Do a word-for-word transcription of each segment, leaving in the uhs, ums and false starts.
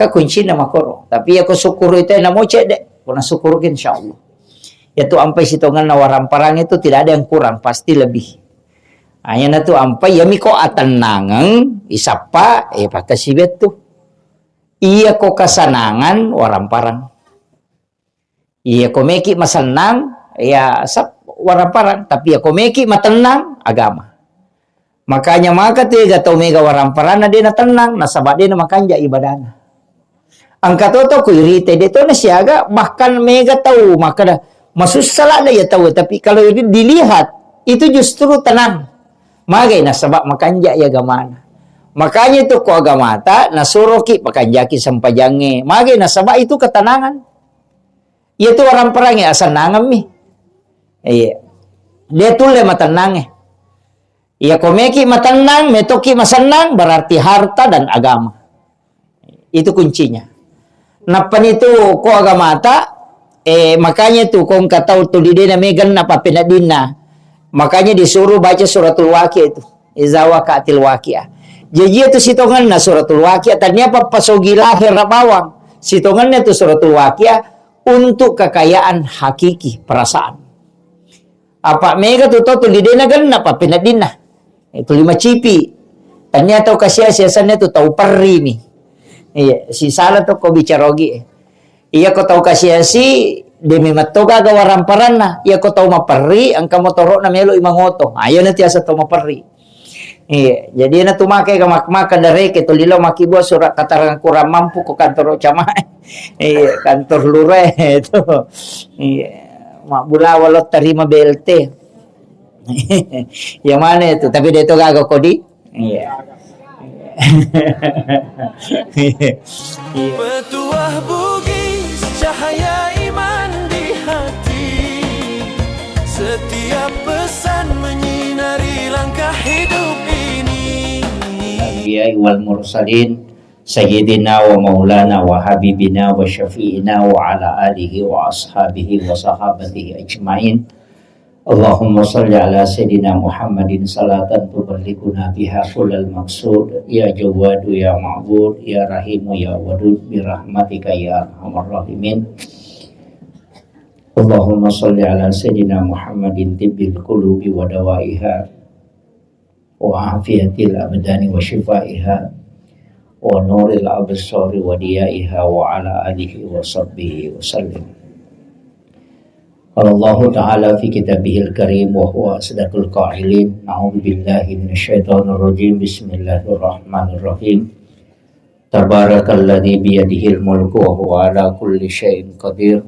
Ka kuncina makoro. Tapi ya ko syukuru itu enak mau cedde. Ko na syukuru, insyaallah. Ya tu ampai sitongenna waramparang itu tidak ada yang kurang, pasti lebih. Hanya na tu ampai ya miko atennangeng, isappa, eh, pakai sibet tu. Iya ko kasanangan waramparang. Iya ko meki masennang, ya sab-, waramparang. Tapi iya ko meki matennang, agama. Makanya maka tu ega tau mega waramparana de na tennang, nasaba de na makanja ibadana. Engka to tau ku irite, de to na siaga, bahkan mega tau makkeda, masussa ladda ya tau, tapi kalau di-, dilihat, itu justru tenang. Magai nasaba makanja ya agamana. Makanya itu ko agamata, nasuroki pakanjaki sempajangnge. Magai nasaba itu ketenangan. Iya tu waramparang ya asennangemmi. Iya. De tulle matennangnge. Iya ko meki matennang, metoki masennang, berarti harta dan agama. Itu kuncinya. Nappani tu ko agamata, eh, makanya tu ko engka tau tu didena meganna pappeneddinna. Makanya disuruh baca suratul Waqiah itu. Iza waqa'atil waqiah. Jaji itu sitongenna suratul Waqiah, tania pappasogi lahir bawang. Sitongenna itu suratul Waqiah untuk kekayaan hakiki, perasaan. Apa mega tu tau tu didena genna pappeneddinna. Itu lima cipi. Tania tau kasiasi asenna tu tau perri mi. Iya, sisala to ko bicara ogi. Iya ko tau kasiasi, de memang to gaga waramparanna. Iya ko tau maperri, engka motoro'na melo i mangoto. Ayo na tiasa tau maperri. Iya, jadi na tu make ga mak-, maka dareke tu lilo makkibua surat keterangan kurang mampu ko kantor camat. Iya, kantor lurah itu. Iya, mabbulawa lo terima B L T. Yang mana itu? Tapi de to gaga kodi. Iya. Iya. Petuah Bugis, cahaya iman di hati. Setiap pesan menyinari langkah hidup ini. Anbiya'i wal mursalin, sayyidina wa maulana wa habibina wa syafi'ina wa ala alihi wa ashabihi wa sahabatihi ajma'in. Allahumma salli ala Sayyidina Muhammadin salatan tuballighuna biha kullal maqsud. Ya Jawwadu ya Ma'bud, ya Rahimu ya Wadud, bi rahmatika ya arhamar rahimin. Allahumma salli ala Sayyidina Muhammadin tibbil qulubi wa dawaiha, wa afiyatil abdani wa shifaiha, wa nuril absari wa diyaiha, wa ala alihi wa sahbihi wa sallim. Qala Allahu ta'ala fi kitabihil karim wa huwa asdaqul qailin, a'udzu billahi minasy syaithanir rajim, bismillahir rahmanir rahim. Tabarakalladzi biyadihil mulku wa huwa ala kulli syai'in qadir.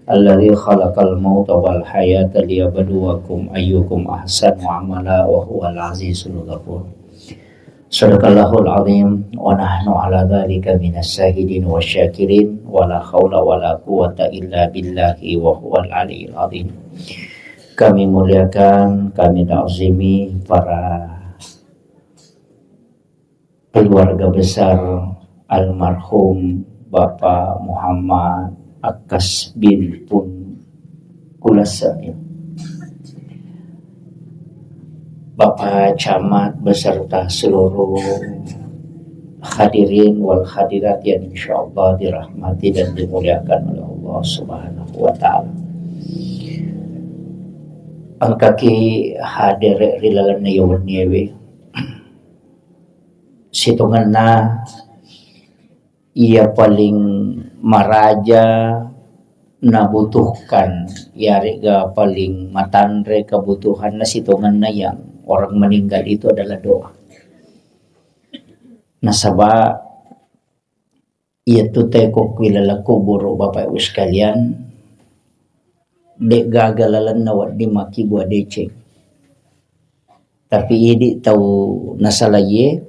Alladzi khalaqal mauta wal hayata liyabluwakum ayyukum ahsanu amala wa huwal azizul ghafur. Sadaqallahul azim wa nahnu ala dzalika minas syahidin wasyakirin wa la haula wa la quwwata illa billahi wa huwal aliyyil azim. Kami muliakan, kami ta'zimi para keluarga besar almarhum Bapak Muhammad Akas bin Pun Kulasa, ya. Bapak Camat beserta seluruh hadirin wal hadirat yang insyaallah dirahmati dan dimuliakan oleh Allah Subhanahu wa Ta'ala. Engkaki hadir ri lalenna iya wenniewe. Sitongenna iya paling maraja nabutuhkan, iyarega paling matanre kebutuhanna sitongenna yang orang meninggal itu adalah doa. Nasaba iyatu teko ku ri laleng kuburu, Bapak Ibu sekalian, de'gaga lalenna wedding makkibua deceng. Tapi idi tau nasalaiye,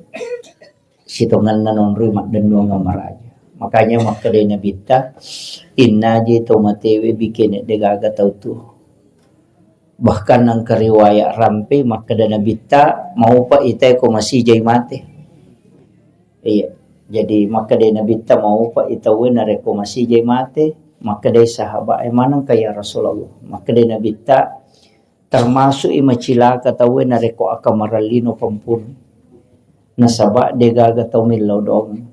sitongenna naonroi maddennuang maraja. Makanya makkedai Nabitta, innaje tau matewe bikene de'gaga tau tuo. Bahkan engka riwayat rampe makkeda Nabitta, maupa itae ko masijai mate. Iya. Jadi makkedai Nabitta, maupa itaue narekko masijai mate. Makkedai sahabat, e, manengka ya Rasulullah? Makkedai Nabitta, termasuk i macilaka tauwe narekko akamarellino pampun. Nasaba de'gaga tau millau doang.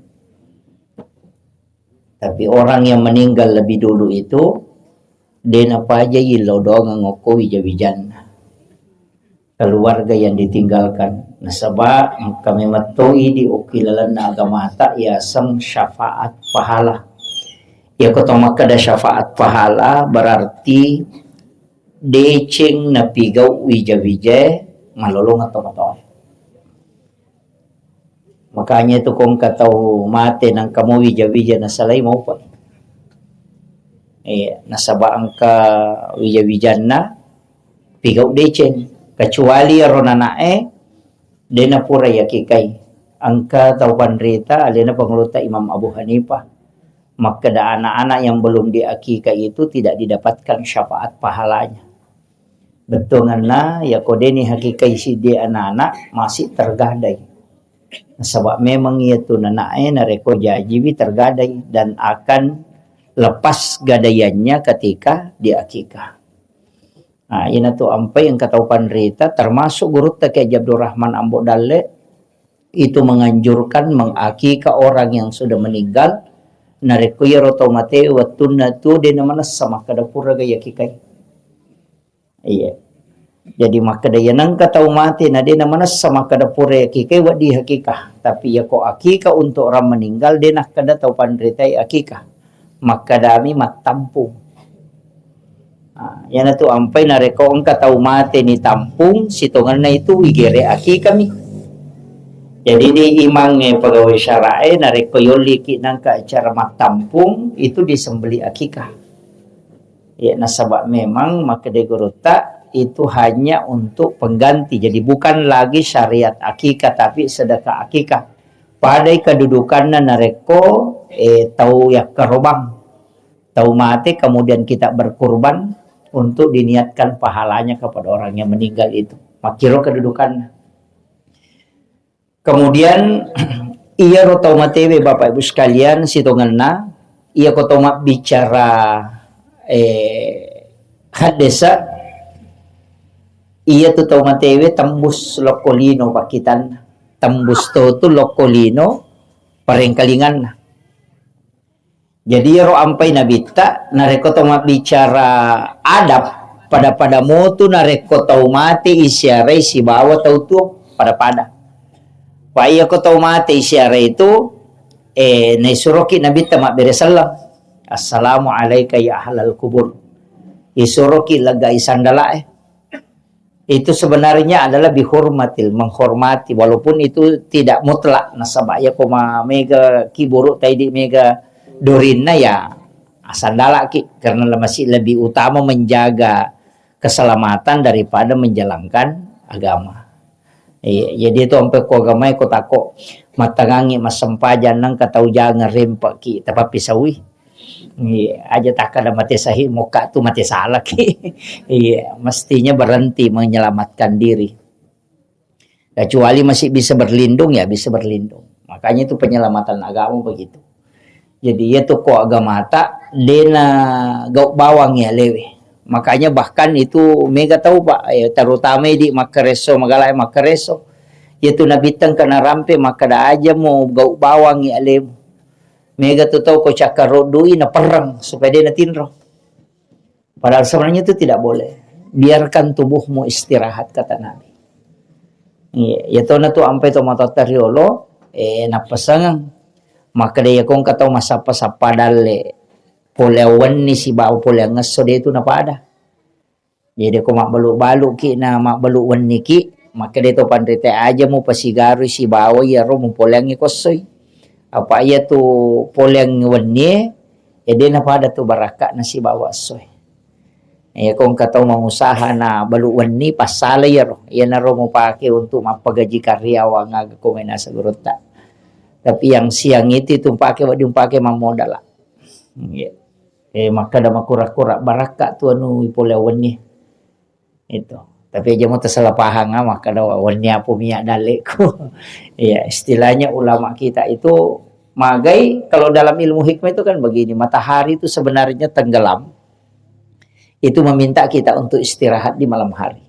Tapi orang yang meninggal lebih dulu itu, de' napajai lao doangeng okko wija-wijanna keluarga yang ditinggalkan. Nasaba engka memettoi di okki lalenna agamata yaseng syafaat pahala. Iyako to makkeda syafaat pahala berarti deceng napigau wija-wijae malolongeng tomatoae. Makanya itu ko engka tau mate nangka mo wija-wija nasalai maupa. Iya, nasaba engka wija-wijanna pigau deceng. Kecuali ero nana'e de' napura yakikai. Engka tau panrita alena pangulutta Imam Abu Hanifah. Makkeda anak-anak yang belum diakikah itu tidak didapatkan syafaat pahalanya. Bettuanna, yako deni hakikai siddi anak-anak, masih tergadai. Nasaba memang iya tu nana'e narekko jajiwi tergadai dan akan lepas gadaiannya ketika diakikah. Nah, ina tu ampai engka tau panrita, termasuk gurutta Kiai Haji Abdurrahman Ambo Dalle, itu menganjurkan mengakikah orang yang sudah meninggal, narekko iyaro tau mate wettunna tu de' namanessa makkeda pura ga yakikai. Iya. Jadi makkeda iya nengka tau mate na de' namanessa makkeda pura yakikai wedding hakikah. Tapi yako akikah untuk orang meninggal de' nakkeda tau panritai akikah. Makkedami mattampung. Ah, iyanatu ampai narekko engka tau mate ni tampung, sitongenna itu wigere akikami. Jadi di imangnge pegawai syara'e narekko yolliki nangka acara mattampung itu disembeli akikah. Ya, nasaba memang makkeda gurutta itu hanya untuk pengganti. Jadi bukan lagi syariat akikah tapi sedekah akikah. Padai kedudukanna narekko, eh, tau yakkarobang. Tau mate, kemudian kita berkurban untuk diniatkan pahalanya kepada orang yang meninggal itu. Makkiro kedudukanna. Kemudian, iyaro tau matewe, Bapak Ibu sekalian, sitongenna, iyako tau mabbicara, eh, haddesa, iya tu tau matewe tembus lokko lino pakkitanna. Tembus to tu lokko lino parengkalinganna. Jadi iyaro ampai nabitta, narekko tau mabbicara adab, pada-pada motu narekko tau mate isiarai sibawa tau tuo, pada-pada. Pa iyako tau mate isiarai itu, eh, naisuroki nabitta mabbere selleng. "Assalamu alaika ya ahlal kubur." Isuroki legai sandalae. Itu sebenarnya adalah bihormatil, menghormati, walaupun itu tidak mutlak. Nasaba iyako ma-, mega kiburu taidi mega dorinna ya, sandalaki, karena masih lebih utama menjaga keselamatan daripada menjalankan agama. Iya, jadi itu ampe ko agamae ko tako mattangangi massempajang nengka tau jange rempeki tapappisaui. Iya, aja takkada mate sahih mokka tu mate salaki. Iya, mestinya berhenti menyelamatkan diri. Kecuali masih bisa berlindung, ya bisa berlindung. Makanya itu penyelamatan agama begitu. Jadi, iya tu ko agamata, dena gau bawang ya lewe. Makanya bahkan itu mega tau, Pak, ya, terutama di makkareso, magala makkareso. Iya tu nabitteng kena rampe, makkada aja mo gau bawang ya lewe. Mega tu tau ko cakkarro dui naperreng supaya dena tinro. Padahal sebenarnya itu tidak boleh. Biarkan tubuhmu istirahat, kata Nabi. Iya, iya tona tu ampai to matotta riolo, eh, nappasengeng. Makkeda iya ko engka tau massappa-sappa dalle, pole wenni sibawa pole angesso de tu napada. Jadi ko mabbalu-baluki na mabbalu wenniki, makkeda to panrita aja mu pasigarui sibawa iyaro mupoleangngi ko essoi. Apa iya tu poleang wennie, ya de napada tu barakka na sibawa essoe. Ya ko engka tau mangusaha na balu wenni, passala iyaro. Iyanaro mupake untuk mappagaji karyawan aga ko mai naseng gurutta. Tapi yang siang itu, itu pake, wedding pake mammodala. Iya. Eh, makkeda makura-kura barakka tu anu pole wenni. Itu. Tapi aja mo tasala pahang, ah, makkeda wenni apa minyak dalleku. Iya, istilahnya ulama kita itu magai, kalau dalam ilmu hikmah itu kan begini, matahari itu sebenarnya tenggelam, itu meminta kita untuk istirahat di malam hari.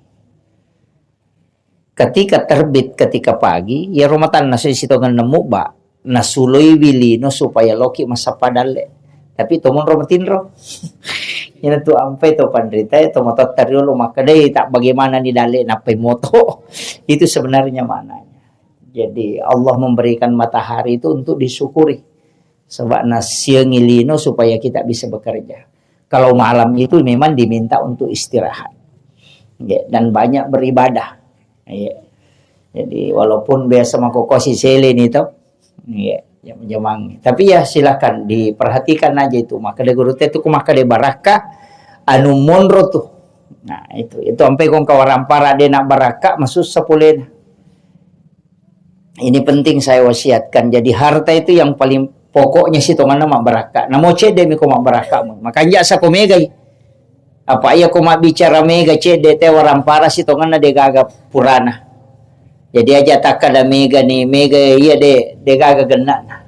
Ketika terbit, ketika pagi, ya romatanna soi sitongenna mubba, nasuloiwi lino supaya loki massappa dalle. Tapi to monro matinro. Ina tu ampai to panrita, to matotta riolo makkedai tak bagaimana ni dalle nappai moto. Itu sebenarnya maknanya. Jadi Allah memberikan matahari itu untuk disyukuri. Sebab nasiangi lino supaya kita bisa bekerja. Kalau malam itu memang diminta untuk istirahat. Ya, dan banyak beribadah. Ya. Jadi walaupun biasa makokosi sele ni to. Ya, jam-jamang. Tapi ya silakan diperhatikan aja itu. Maka de guru te tu maka de barakka anu monro tu. Nah, itu itu ampai kong kawarampara de nak barakka masussa polena. Ini penting saya wasiatkan. Jadi harta itu yang paling pokoknya sitonganna mabbarakka. Namo cedde mi ko mabbarakka mu. Makanja sa ko megai. Apa iya ko mabbicara mega cedde te warampara sitonganna de gaga purana. Jadi aja takkada mega ni, mega iya de, de gaga gennana.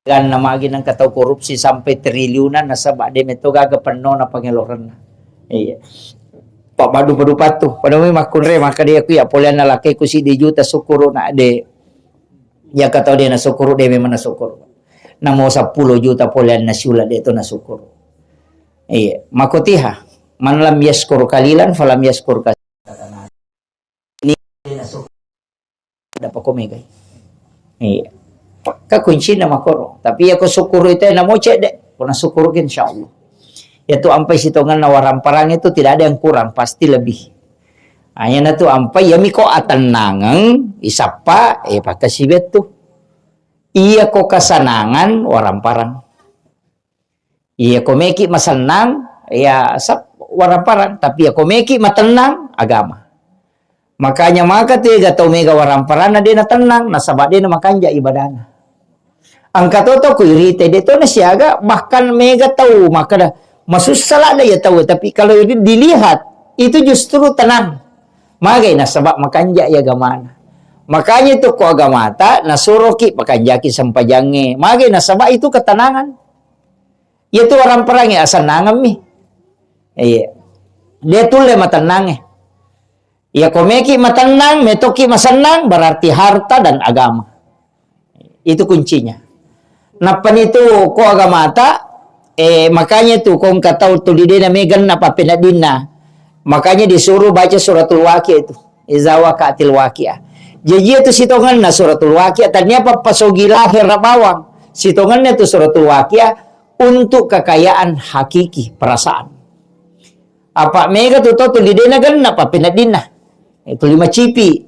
Ganna magi nengka tau korupsi sampai triliunan nasaba de metto gaga pennona pangelorenna. Iya. Pak badu-badu patu. Pada mai makkunre maka dia ku ya poleanna lakeku siddi juta syukuru na de. Ya katau de na syukuru de memang na syukuru. Namo seppulo juta poleanna siula de to na syukuru. Iya. Makotiha. Man lam yaskur kalilan falam yaskur kas- Ni dapat ko megai. Iya. Ka kuncina makoro. Tapi ya ko syukuru itu namo cedde. Ko na syukuru insyaallah. Ya tu ampai sitonganna waramparang itu tidak ada yang kurang, pasti lebih. Hanya na tu ampai ya miko atennangeng isappa eh pakasibe tu. Iya ko kasanangan waramparang. Iya, ko meki masennang, ya sab-, waramparang. Tapi ya ko meki matennang, agama. Makanya maka tu ega tau mega waramparanna de na tennang, nasaba de na makanja ibadana. Engka to to ku irite de to na siaga, bahkan mega tau makkeda masussa ladde ya tau, tapi kalau di-, dilihat itu justru tenang. Magai nasaba makanja ya agamana. Makanya itu ko agamata nasuroki pakanjaki sempajangnge. Magai nasaba itu ketenangan. Iya tu waramparangnge asennangemmi. Iya. Dia tulle matennangnge. Iya ko meki matennang, metoki masennang, berarti harta dan agama. Itu kuncinya. Nappani tu ko agamata, eh, makanya tu ko engka tau tuli dena meganna pappeneddinna. Makanya disuruh baca suratul Waqiah itu. Iza waqa'atil waqiah. Jadi itu sitonganna suratul Waqiah, tania pappasogi lahir bawang. Sitonganna tu suratul Waqiah, untuk kekayaan hakiki, perasaan. Apa mega tu tau tuli dena genna pappeneddinna. Itu lima cipi.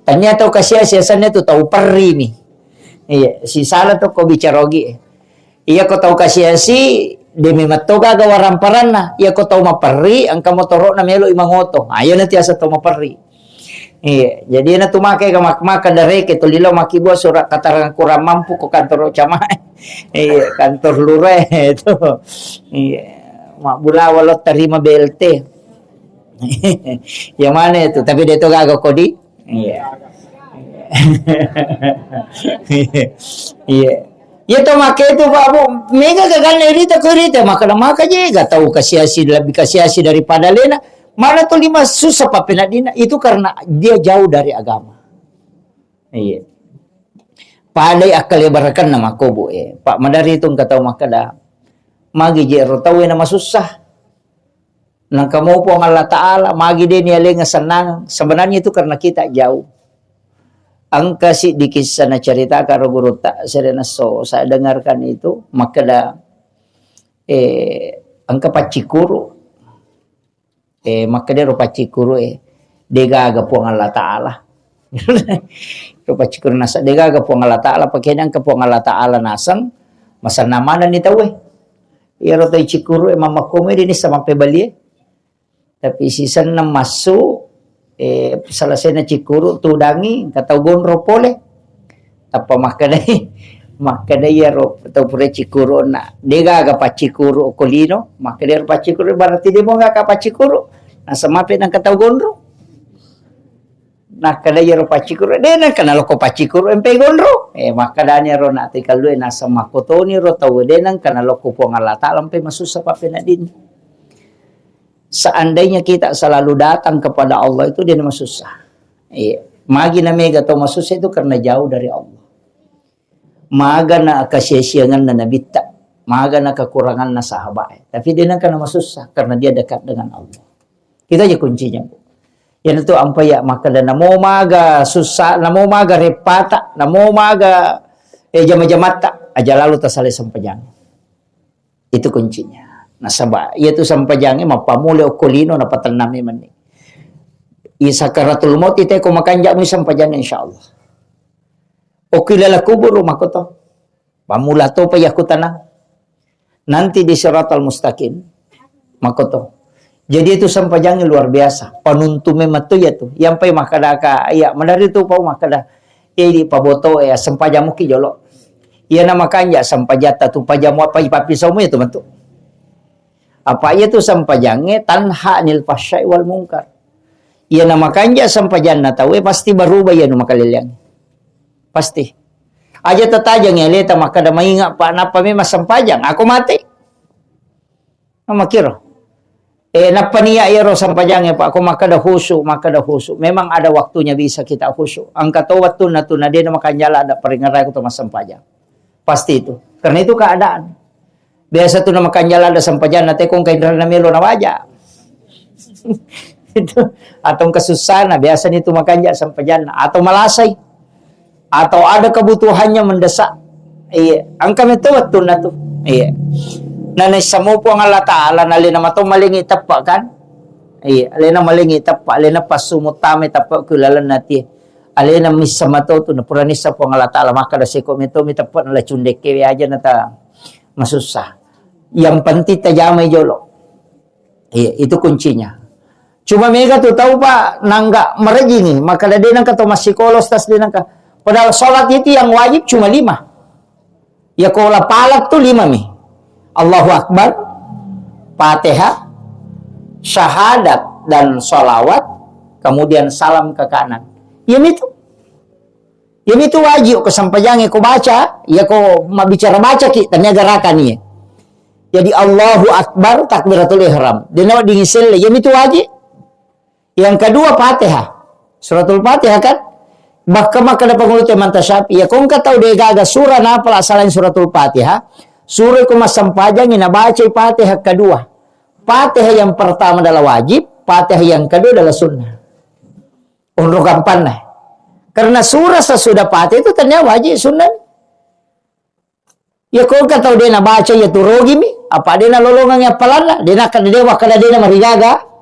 Tania tau kasiasi asenna tu tau perri mi. Iya, sisala tu ko bicara ogi. Iya ko tau kasiasi de memang to gaga waramparanna. Iya ko tau maperri engka motoro'na melo i mangoto. Ayo nanti asa tau maperri. Iya, jadi na tu make ga mak-, maka dareke tu lilo makkibua surat keterangan kurang mampu ko kantor cama. Iya, kantor lurah itu. Iya, mabbulawa lo terima B L T. Yang mana itu? Tapi dia tu gaga kodi. Iya. Iya. Iya to make itu Pak Bu. Mega gaganna irita ko irita maka maka je ga tau kasiasi lebih kasiasi daripada lena. Mana tu lima susah pappeneddinna itu karena dia jauh dari agama. Iya. Padai akkale barakanna makkobo e. Pak madari tu engka tau makkeda, magi je ro tau e na masussa. Nangka mo Puang Allah Ta'ala, magi de nialenga sennang. Sebenarnya itu karena kita jauh. Engka siddi kisah naceritakan ro gurutta, serena so, saya dengarkan itu, makkeda, eh, engka paccikuru. Eh, makkeda ro paccikuru, eh, degaga Puang Allah Ta'ala. Ro paccikuru nasa, degaga Puang Allah Ta'ala, pakena engka Puang Allah Ta'ala naseng, masenna manenni tauwe. Iyaro tau cikkuru e mammakkomo e, deni samampe balie. Tapi sisenna massu, eh, selesainya cikkuru tudangi, engka tau gondro pole. Tappa makkedai, makkedai iyaro tau pura cikkuru na, degaga paccikkuru ko lino, makkedai iyaro paccikkuru, berarti de mo gaga paccikkuru. Nasamape nengka tau gondro. Nakkeda iyaro paccikuru, de nengka nalokko paccikuru empe gondro. Eh, makkedani ro na tikallue naseng makkotoni ro tau de nengka nalokko Puang Allah Ta'ala empe masussa pappeneddinna. Seandainya kita selalu datang kepada Allah itu de masussa. Iya. Magi na mega tau masussa itu karena jauh dari Allah. Magana kasiasianganna nabitta, magana kekuranganna sahabat. Tapi dia nengka namasussa karena dia dekat dengan Allah. Itu aja kuncinya, Bu. Iyanatu ampa iya makkeda namo maga sussa, namo maga reppata, namo maga, eh, jama-jamatta, aja lalu tasalai sempajang. Itu kuncinya. Nasaba iyatu sempajangnge mappammula okko lino napatennang memang ni. I sakaratul maut ite ko makanja' mi sempajanna insyaallah. Okko ilala kuburu makoto. Pammula topa yakkutanang. Nanti di siratal mustaqim. Makoto. Jadi itu sempajangnge luar biasa. Panuntu memang tu iyatu. Iyampai makkadaka, iya, madari tu pau makkada. Jadi paboto ya sempajang muki jolo. Iyana makanja sempajatta tu pajamu apa ipappisaumu itu bentuk. Apa iyatu sempajangnge tanha anil fahsyai wal munkar. Iyana makanja sempajanna tauwe pasti berubah iyanu makaleleang. Pasti. Aja tatajang ya leta makkada mainga pa napa memang sempajang. Aku mati. Makkiro. Eh, nappa niya iyaro sempajangnge, Pak, ko makkeda khusyuk, makkeda khusyuk. Memang ada waktunya bisa kita khusyuk. Engka to wettunna tu na de' na makanja ladde paringerrang ko to massempajang. Pasti itu. Karena itu keadaan. Biasa tu na makanja ladde sempajanna te ko engka inrana melo na baja. Itu. Atau engka sussana, biasa ni tu makanja sempajanna. Atau malasai. Atau ada kebutuhannya mendesak. Iya, engka metto wettunna tu. Iya. Na naissamo Puang Allah Taala, na alena mato malengi teppa kan? Iya, alena malengi teppa, alena passu muttama teppa ku lalenna tie. Alena missa mato tu, na pura nissa Puang Allah Taala, makkada seko metto mi teppa na la cundekke we aja na ta masussa. Yang penting tajamai jolo. Iya, itu kuncinya. Cuma mega tu tau, Pak, nangga merejini, makkada de' nengka to massikolo, Ustaz, de' nengka. Padahal sholat itu yang wajib cuma lima. Ya ko la palat tu lima mi. Allahu Akbar, Fatihah, syahadat dan salawat, kemudian salam ke kanan. Ya itu. Jadi itu wajib ko sempajangnge ko baca, ya ko mabbicara bacaki, tania gerakan iya. Jadi Allahu Akbar, takbiratul ihram. De' nawedding iselle, jadi itu wajib. Yang kedua Fatihah. Suratul Fatihah kan? Bahkan makkada pangulu te Imam Syafi'i, ya ko engka tau de' gaga surah napala selain suratul Fatihah, surah ko massempajangngi nabacai Fatihah kedua. Fatihah yang pertama adalah wajib, Fatihah yang kedua adalah sunnah. Onro gampanna. Karena surah sesudah Fatihah itu tania wajib sunnah. Ya ko engka tau de' nabaca ya tu rogimi, apa de' nalolongengngi appalanna, de' nakkada de' wakkada de' namarigaga.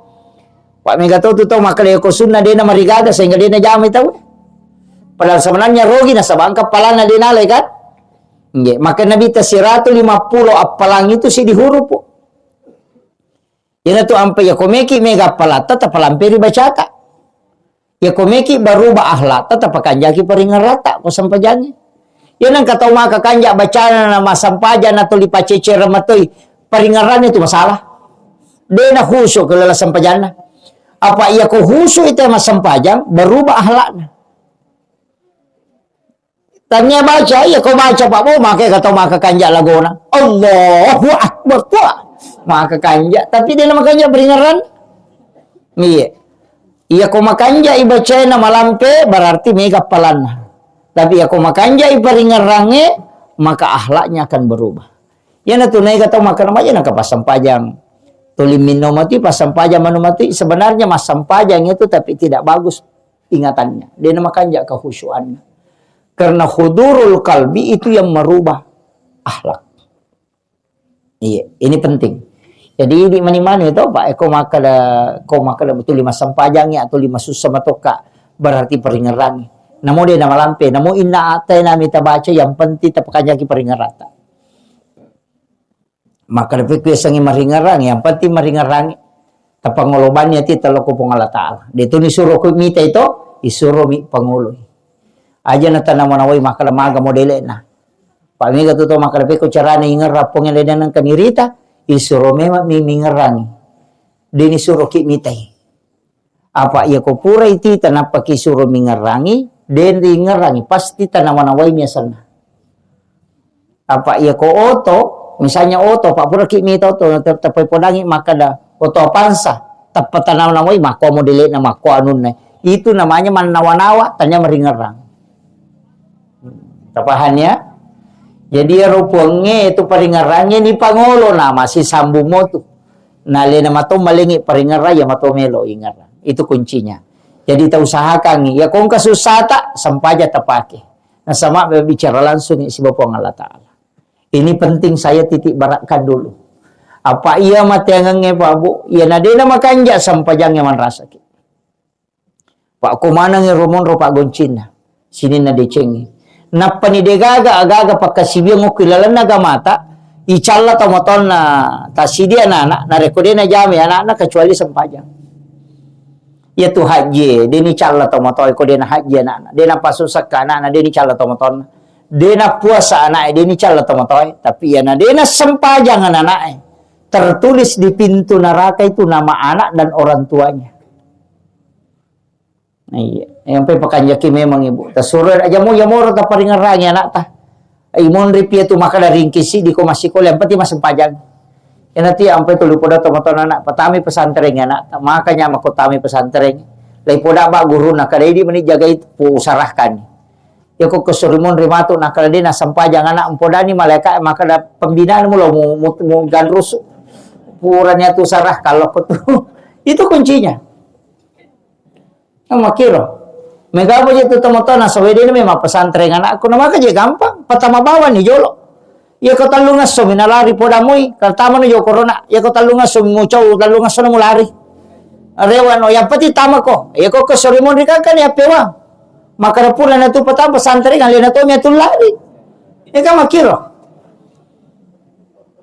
Pak mega to tu tau makkada ya ko sunnah de' namarigaga sehingga de' najamai tau. Padahal sebenarnya rogi nasaba engka appalanna de' nalai kan. Nggih, maka Nabi ta siratu lima puluh appalang itu si dihurupu. Iyanatu ampe iya ko meki mega appalatta tapalamperi bacata. Iya ko meki baruba akhlakta tapakanjaki paringerratta ko sempajangnge. Iya nengka tau maka kanja bacana na massempajang na tuli pacecere matoi paringerranna tu masalah. De na khusyuk ke lala sempajanna. Apa iya ko khusyuk ite massempajang baruba akhlakna. Tania baca, iya ko baca Pak Bo, maka iya tau maka kanja lagona. Allahu Akbar, tua. Maka kanja, tapi de na makanja paringerran. Iya. Iya ko makanja i bacana malampe, berarti mega appalanna. Tapi iya ko makanja i paringerrangnge, maka akhlaknya akan berubah. Iya na tu nega tau maka nama aja naka passampajang. Tuli minno mati passampajang manu mati, sebenarnya massempajang itu tapi tidak bagus ingatannya. De na makanja kehusyuanna. Karena hudurul kalbi itu yang merubah akhlak. Iya, ini penting. Jadi di mani-mani itu Pak, eh, ko makkada, ko makkada betul lima sempajang ya atau lima susah matoka berarti peringerangi. Namo de na malampe, namo inna atena mita baca yang penting tapakanjaki peringerata. Maka dapekku yasengnge maringerrang, yang penting maringerrangi. Tapangolobanni ati tello ko Puang Allah Taala. De tu nisuro ku mita itu, isuro mi pangoloi. Aja na tanamo nawai makkada maga modele'na. Pak mega tu to makkada pekko carana ingerrang Puang Allah dan nengka nirita, isuro memang mi mingerrangi. De nisuro ki mitai. Apa iya ko purai tita nappa ki suro mingerrangi, de ringerrangi, pasti tanawa-nawai mi asenna. Apa iya ko oto, misalnya oto, apa pura ki mita oto, te-, tappai podangi makkada oto Avanza, tappa tanawa-nawai makko modele'na, makko anunna. Itu namanya mannawa-nawa, tania maringerrang. Tapahang ya? Jadi iyaro puangnge itu paringerrangnge ni pangolo na masisambung motu. Na alena mato malengi paringerrang, iya mato melo ingerrang. Itu kuncinya. Jadi tausahakangngi, iya ko engka sussata, sempaja tapake. Nasaba bicara langsung sibawa Puang Allah Ta'ala. Ini penting saya titik beratkan dulu. Apa iya mateangengnge, Pak Bu? Iya na dena makanja sempajangnge manrasaki. Pak, ko manengngi ro monro paggoncinna. Sininna decengngi. Nappani degaga agaga pakkasiwiang okko ilalenna agamata, icalla tomatoanna tassidia anak-anak, narekko de najamai anakna kecuali sempajang. Iya tu hajji, de nicalla tomatoa ko de nahajji anakna, de napasusakka anakna, de nicalla tomatoanna, de napuasa anakna, de nicalla tomatoa, tapi iya na de nasempajang anakna, tertulis di pintu neraka itu nama anak dan orang tuanya. Iya, yang pe pakanjaki memang ibu. Tasuro aja mu, iya moro taparingerrangi anakta. Imonri pia tu maka dari ringkisi di ko massikola, yang penting massempajang. Iyana tu yang pe tuli poda tomatoanna anak, patami pesantren anak, makanya mako tami pesantren. Lai poda ba guru na kada idi meni jagai pu usarahkan. Ya ko kesuri monri matu na kada de na sempajang anak, mpodani malaika maka da pembinaan mulo mu, mu, mu ganrusu. Purani atu sarah kalau ko tu. Itu kuncinya. Makkiro. Mega apa je tu tomatoa nasaba de na memang pesantren anakku, na maka je gampang. Pertama bawani jolo. Iya ko tellungesso mi nalari podamui, kartamano jo corona. Iya ko tellungesso mi mucau, tellungesso na mulari. Rewano, yang penting tamako. Iya ko kesuri monri kakak ni apewang. Maka pura na tu pertama pesantren alena to mi atu lari. Iya kan makkiro.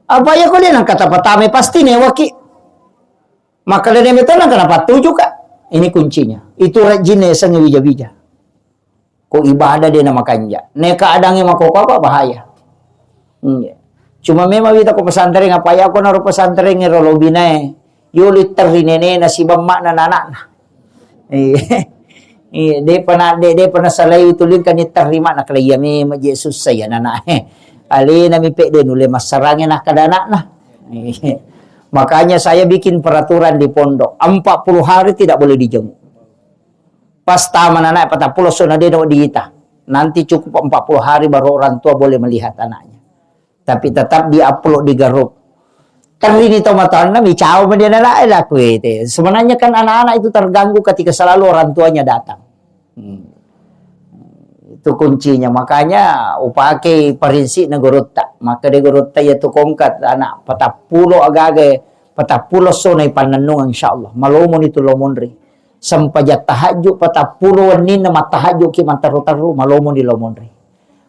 Apa iya ko de nang kata pertama pasti newaki. Makkedani metona kenapa tuju, Kak? Ini kuncinya. Itu rajinna yasengnge wija-wija. Ko ibadah de na makanja. Ne keadaangnge makoko apa bahaya. Iya. Cuma memang wita ko pesantren apa ya ko naro pesantren ro lobinae. Yo litterri nenena sibammakna nanakna. Iya. Iya, de pernah de, de pernah salai tuling kan terima nak iya memang je susah ya nana. Alena mi pe de nulle massarange nak kada anakna. Iya. Makanya saya bikin peraturan di pondok, empat puluh hari tidak boleh dijenguk. Pas taman anak patappulo sona de no diita. Nanti cukup empat puluh hari baru orang tua boleh melihat anaknya. Tapi tetap di-upload di grup. Terrini to matanna mi cao ma dia nalai laku ete. Sebenarnya kan anak-anak itu terganggu ketika selalu orang tuanya datang. Hmm. Itu kuncinya. Makanya upake prinsip na gurutta. Maka de gurutta ya tu kongkat anak patappulo agaga, patappulo sona ipannennung insyaallah. Malomoni tu lomonri. Sempajang tahajud patappulo wenninna mattahajud ki matteru-teru, malomoni lomonri.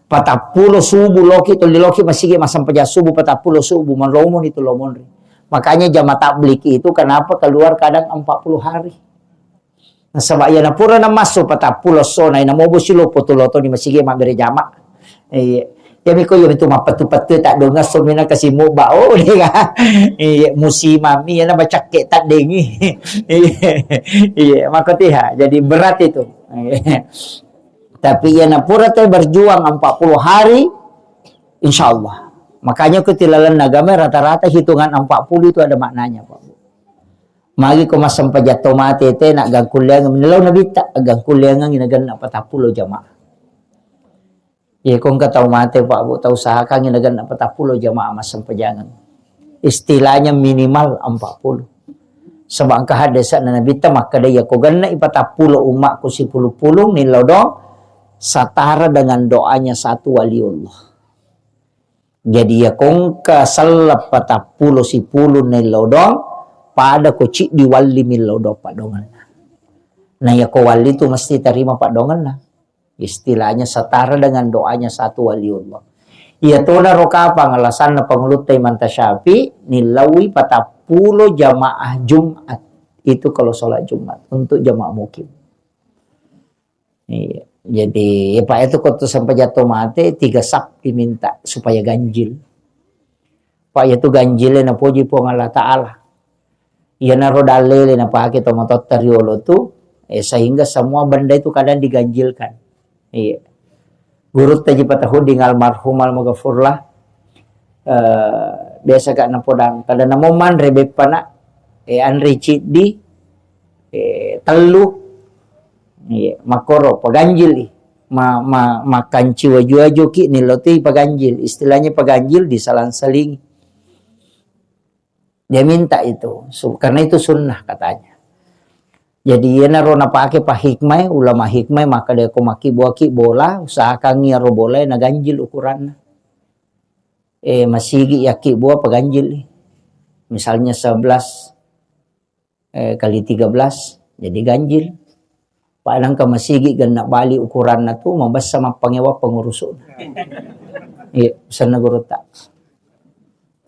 Patappulo subuh loki, tuli loki masigi massempajang subuh, patappulo subuh, malomoni tu lomonri. Makanya jamaah tabligh itu kenapa keluar kadang empat puluh hari. Nasaba iya napura namassu patappulo sona, ina mobo siloppo tu lotoni masigi mabbere jama. Iya. Iya miko iya mitu mappettu-pettu tak donga somina kasi mubba. Oh, dega. Iya, musimami iya na bacakke taddengi. Iya. Iya, makotiha. Jadi berat itu. Iya. Tapi iya napura te berjuang empat puluh hari, insyaallah. Makanya ku tilalan agama rata-rata hitungan empat puluh itu ada maknanya, Pak. Magi ko massempajang to mate te na gangkulleang, menelau nabitta, gangkulleang inaganna patappulo jamaah. Iya ko engka tau mate, Pak Bu, tau usahakan inaganna patappulo jamaah massempajangeng. Istilahnya minimal empat puluh. Sebab engka hadisna nabitta makkeda, iya ko genna i patappulo ummakku sipulung-pulung nillau dong, setara dengan doanya satu waliullah. Jadi iya ko engka selleng patappulo sipulung naillau doang, pada ko ciddi walli millau doang paddongenna. Na iya ko walli tu mesti tarima paddongenna. Istilahnya setara dengan doanya satu waliullah. Iya tona ro kapang alasanna pangulutta Imam Syafi'i nillaui patappulo jamaah Jumat. Itu kalau sholat Jumat untuk jamaah mukim. Iya. Jadi, ya, Pak, itu ko tu sempajang to mate, tiga saf diminta supaya ganjil. Pak, ya tu ganjil napoji Puang Allah Ta'ala. Iya naro dalele napake to matotta riolo tu, eh, sehingga semua benda itu kadang diganjilkan. Iya. Gurutta ji Patahuding almarhum almaghfurlah, eh, biasa ka napodang, kada namo manre beppa na, eh, anre ciddi, eh, tellu, Iya, makkoro paganjili. Ma-, ma-, makkanci waju-wajuki nillo tu ipaganjil. Istilahnya paganjil disalang-salingi. Dia minta itu, su-, karena itu sunnah katanya. Jadi, iyanaro napake pa hikmah, ulama hikmah, maka dia ko makkibbuaki bola, usahakan iyaro bola naganjil ukuranna. Eh, masigi yakkibbua paganjil. Misalnya sebelas, eh, kali tiga belas, jadi ganjil. Pa nengka masigi genna bali ukuranna tu, mabessa mappangewa pengurusuna. Iya, pesanna gurutta.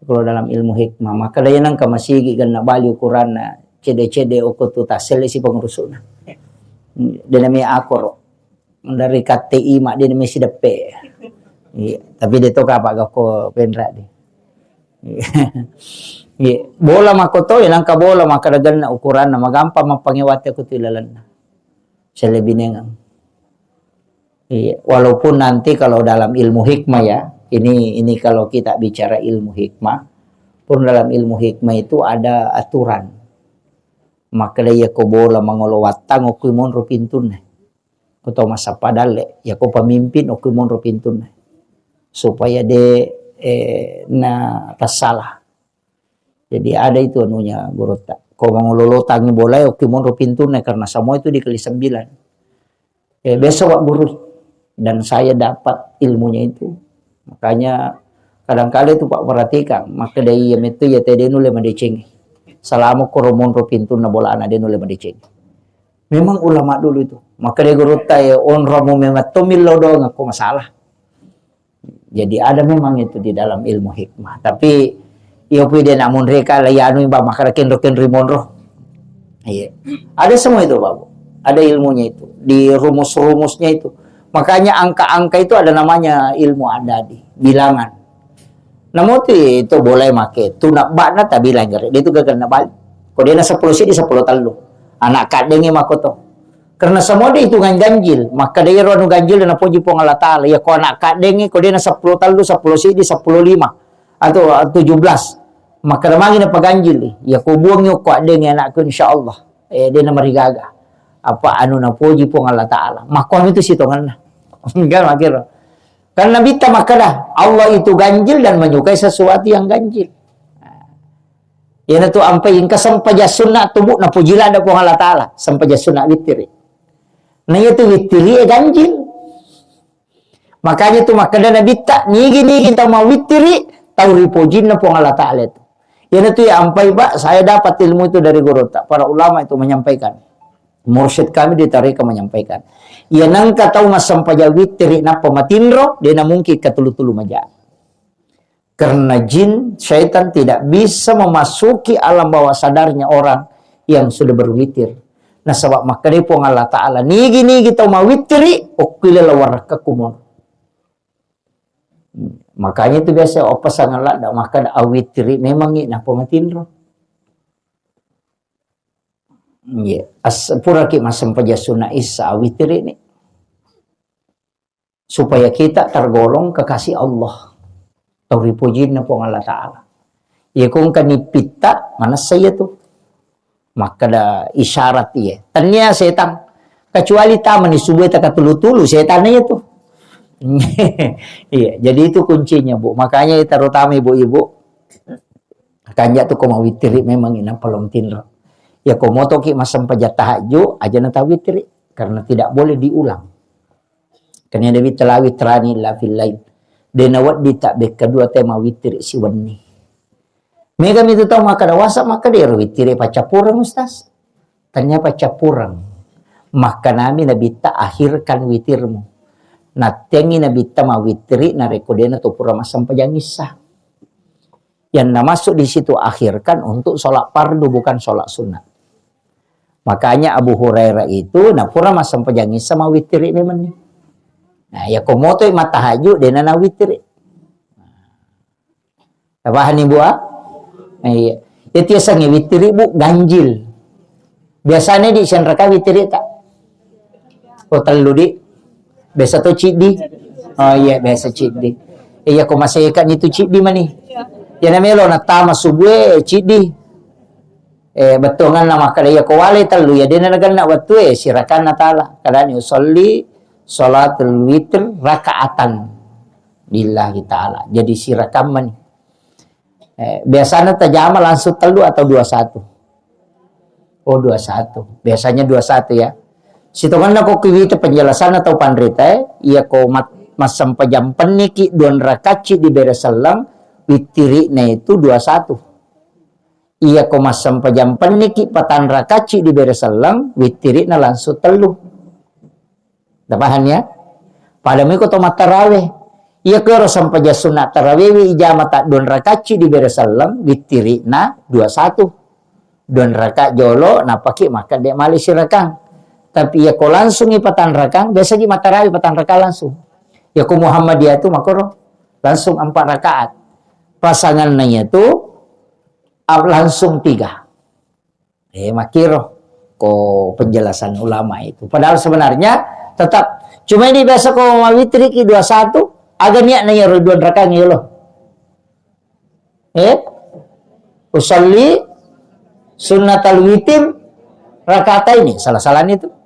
Kalau dalam ilmu hikmah, maka daya nengka masigi genna bali ukuranna, cede-cede oko tu taselle si pengurusuna. Dena mi akoro. Dari K T I ma dena mi sideppe. Iya, tapi de to kapa gakko penra de. Iya. Bola makoto, ya nangka bola maka dagenna ukuranna, magampang mappangewate aku tu ilalenna. Selebinengang. Iya, walaupun nanti kalau dalam ilmu hikmah ya, ini, ini kalau kita bicara ilmu hikmah, pun dalam ilmu hikmah itu ada aturan. Maka iya ko bola mangolo wattang, okui monro pintunna. Ko to massappa dalle, ya ko pemimpin, okui monro pintunna. Supaya de, eh, na tassalah. Jadi ada itu anunya gurutta. Ko mangolo lotangi bola, okui monro pintunna karena semua itu dikali sembilan. Eh, biasa Pak Guru. Dan saya dapat ilmunya itu. Makanya kadang kala itu Pak perhatikan, maka dari iya metu ya tede nulle madecengi. Selama koro monro pintunna bola anak de nulle madecengi. Memang ulama dulu itu. Maka dari gurutta ya onromu memang tomillo doang aku masalah. Jadi ada memang itu di dalam ilmu hikmah. Tapi iyo pui de namunreka la yanu ba makara kenro-kenro monro. Iya. Ada semua itu, Bapak. Ada ilmunya itu, di rumus-rumusnya itu. Makanya angka-angka itu ada namanya ilmu adadi, bilangan. Namo tu itu boleh make, tu nabbana tabilang gare. Dia itu gagal nabali. Ko dia na sepuluh sidi, sepuluh tellu. Anak kaddengi makoto. Karena semua dia hitungan ganjil. Maka dia ro anu ganjil dan napoji Puang Allah Ta'ala. Ya ko anak kaddengi, ko dia na sepuluh tellu, sepuluh sidi, sepuluh lima. Atau, ah, tujuh belas. Maka mangi na paganjil. Ya ko buang yo ko addengi anakku, insya Allah. Eh, dia na marigaga. Apa anu napoji Puang Allah Ta'ala. Makko itu sitonganna. Enggak makiro. Karena Nabitta makkeda, Allah itu ganjil dan menyukai sesuatu yang ganjil. Iyanatu ampai engka sempajang sunna tubu napuji ladde Puang Allah Ta'ala, sempajang sunna wittiri. Nah, iyatu wittiri e ganjil. Makanya tu makkeda Nabitta, nigi-nigi tau mawittiri, tau ripojinna Puang Allah Ta'ala itu. Iyanatu ya ampai, Pak, saya dapat ilmu itu dari gurutta. Para ulama itu menyampaikan. Mursyid kami di tarika menyampaikan. Iya nengka tau massempajang wittiri nappa matinro, de na mungkin katulu-tulu maja. Karena jin, syaitan tidak bisa memasuki alam bawah sadarnya orang yang sudah berwitir. Nasaba makkeda Puang Allah Ta'ala, nigi-nigi tau mawittiri, okkuile lawarakka kumono. Makanya itu biasa oppasangan ladda makkeda awittiri memangi nappa matinro. Iya, as-, puraki massempajang sunna issa awittiri ni. Supaya kita tergolong kekasih Allah. Tau ripojinna Puang Allah Ta'ala. Iya ko engka nippitta, manessa iya tu. Makkeda isyarat iya. Tania setang. Kecuali tamani subuh takatulu-tulu, setan iya tu. Iya, jadi itu kuncinya, Bu. Makanya terutama ibu-ibu, kanja tu ko mawittiri memang inappa lao matinro. Ya ko motoki massempajang tahajud, aja na tawittiri. Karena tidak boleh diulang. Karena Nabi telah witrani illa fil lail. De nawedding tabbekka dua te mawittiri siwenni. Mega mitu tau makkeda wasa, makkeda ero wittiri paccappureng, Ustaz. Tania paccappureng. Makkanami Nabitta, akhirkan witirmu. Nattengi Nabitta mawittiri narekko dena to pura massempajang issa. Yang namasuk di situ akhirkan untuk sholat fardu, bukan sholat sunnah. Makanya Abu Hurairah itu, nah, pura massempajang issa mawittiri memang ni. Nah, ya ko motoi mattahajud, dena nawittiri. Tapahani, Bu, ah? Nah, iya. Itu yasengnge wittiri, Bu, ganjil. Biasanya di senraka wittiri tak? Oh, tellu di. Biasa to ciddi. Oh iya, biasa ciddi. Iya, ko maseka ni tu ciddi mani. Ya namelo natama subuh e ciddi. Eh, bettuanganna makkeda, iya ko wale tellu, ya dena nagenna wettu e, sirakanna tala. Kadani usolli salatul witr rakaatan lillahi ta'ala. Jadi sirakammani. Eh, biasanya tajama langsung tellu atau dua satu? Oh, dua satu. Biasanya dua satu ya. Sitongenna ko kiwita penjelasan atau panrita, eh, iya ko mat-, massempajang penniki dua rakacci di bere selleng, wittirina itu dua satu. Iya ko massempajang penniki patang rakacci di bere selleng, wittirina langsung tellu. Tapahang ya? Pada mui ko to mattarawe. Iya ko ero sempajang sunna tarawewi ijama ta dua rakacci di bere selleng, wittirina dua satu. Dua raka jolo, napaki makkeda male sirakang. Tapi iya ko langsungi patang rakang, biasaki mattarawe patang rakang langsung. Iya ko Muhammadiyah tu makoro langsung empat rakaat. Pasanganna iya tu, ah, langsung tiga. Eh, makkiro ko penjelasan ulama itu. Padahal sebenarnya tetap, cuma ini biasa ko mawitriki dua satu, aga niatna iyaro dua rakang iya lo. Eh? Usalli sunnatal witir rakataini, salah-salah itu.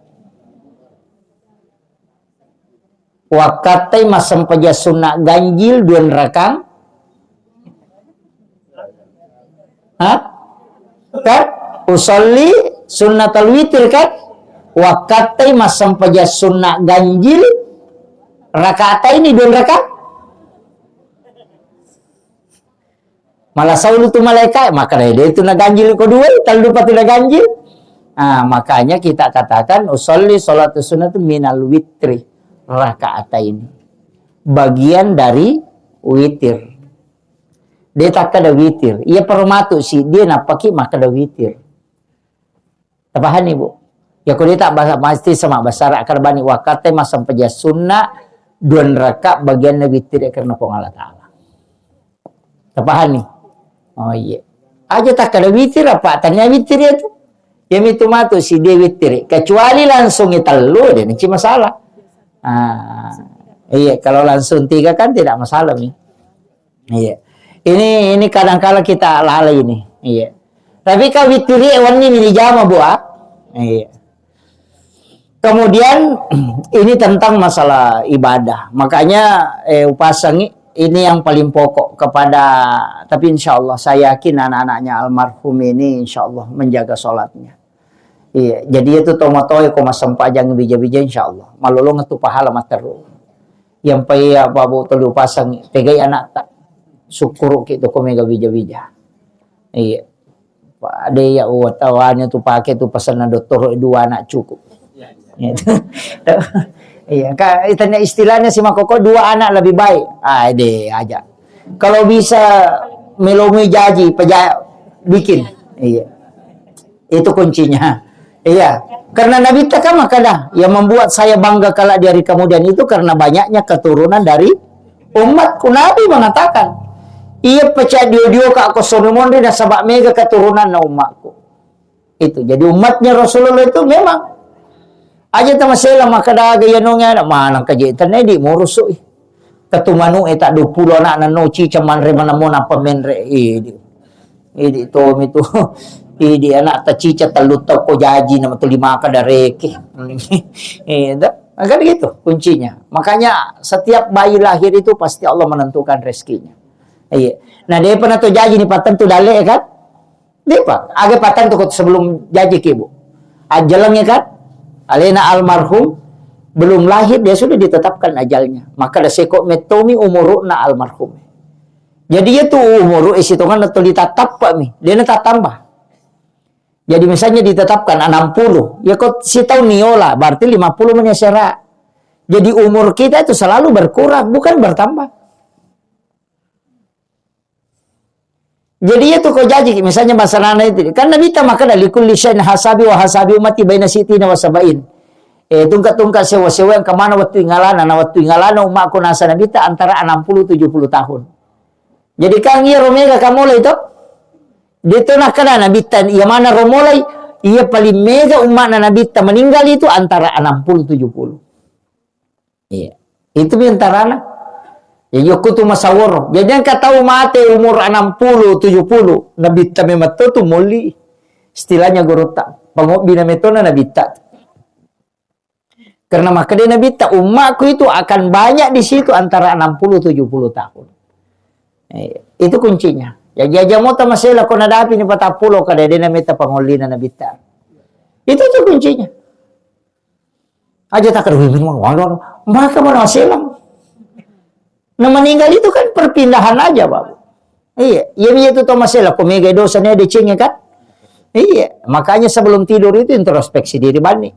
Wakkattai massempajang sunna ganjil dua rakang. Hah? Kan? Usolli sunnatal witir kan? Wakkattai massempajang sunna ganjil rakataini dua rakang. Malah saulu tu malaika, maka de tu naganjil ko dua, tellu pa tu naganjil. Ah, makanya kita katakan usolli salatu sunnah tu minal witri rakaat ini. Bagian dari witir. De takkeda witir. Iya permatu si, de nappaki makkeda witir. Tapahani, Bu? Ya, ko de ta bahasa, mesti sama bahasa Arab, kada bani wakkattai massempajang sunna dua raka bagianna witir karena Puang Allah Taala. Tapahani? Oh, iya. Aja takkeda witir apa? Tania witir itu. Ya, mitu matu si de witir. Kecuali langsung tellu, de nanti masalah. Ah, iya, kalau langsung tiga kan tidak masalah, mi. Iya. Ini, ini kadangkala kita lalai ini. Iya. Tapi ka witiri wenni ni jama, Bu, ah. Iya. Kemudian, ini tentang masalah ibadah. Makanya, eh, upasangi ini yang paling pokok kepada, tapi insya Allah saya yakin anak-anaknya almarhum ini insya Allah menjaga sholatnya. Iya, jadi itu tomatoe ko massempajang bija-bija insya Allah. Malolong tu pahala matteru. Yang pai apa bu telu pasang pegai anak tak. Syukur ki tu ko mega bija-bija. Iya. Pak de ya, oh, tawannya tu pakai tu pesan dokter dua anak cukup. Iya. Iya, ka-, itanya istilahnya si makoko dua anak lebih baik. Ah, de aja. Kalau bisa melomui jaji, peja-, bikin. Iya. Itu kuncinya. Iya. Karena Nabi ta kan makkeda, yang membuat saya bangga kelak di hari kemudian itu karena banyaknya keturunan dari umatku. Nabi mengatakan, iya pecah dio-dio ka ko sono monri nasaba mega keturunan na umatku. Itu. Jadi umatnya Rasulullah itu memang aja tamasela makkeda aga iya nongi anak manang kaje tenne di murusui. Ketu manu e tak dua puluh anak nano cica manre manamo napa menre. Idi. Idi tomi tu. Idi anak ta cica tellu tau ko jaji nama tuli maka dareke. Iya, kan gitu kuncinya. Makanya setiap bayi lahir itu pasti Allah menentukan rezekinya. Iya. Nah, dia pernah tu jaji ni patentu dalle kan? Depa, aga patentu ko sebelum jaji ki, Bu. Ajalannya kan? Alena almarhum belum lahir dia sudah ditetapkan ajalnya. Maka da seko mettomi umuruna almarhum. Jadi ya tu umuru isitongan tuli tatappa mi, dia na tatamba. Jadi misalnya ditetapkan enam puluh, ya kok si tahun niola, berarti lima puluh meni sera. Jadi umur kita itu selalu berkurang, bukan bertambah. Jadi itu ko jaji, misalnya masalahna itu. Kan Nabi ta makkeda, "Likulli syai'in hasabi wa hasabi ummati baina sittina wa sabain." Eh, tungka-tungka sewa-sewa yang kemana waktu ingalana, na waktu ingalana umatku nasa Nabi ta antara enam puluh tujuh puluh tahun. Jadi kan iya romega kamolai to? Dia tu nakkeda Nabi ta, iya mana romolai, iya paling mega umatna Nabi ta meninggal itu antara enam puluh tujuh puluh. Iya. Itu biantarana. Ya, yokku tu masaworo. Jadi, engka tau mate umur enam puluh, tujuh puluh, Nabitta memang to tu molli. Istilahnya gurutta. Pangobbina metona Nabitta. Karena makkeda Nabitta, "Ummaku itu akan banyak di situ antara enam puluh tujuh puluh tahun." Eh, itu kuncinya. Jadi aja mota masela ko nadapi ni patappulo kada dena meta pangollina Nabitta. Itu tuh kuncinya. Aja tak ada wimin mau, waduh, maka mana selang. Nah, meninggal itu kan perpindahan aja, Bapak. Iya, iya, iya itu to masela ko mega dosa ne deceng kan? Iya, makanya sebelum tidur itu introspeksi diri bani.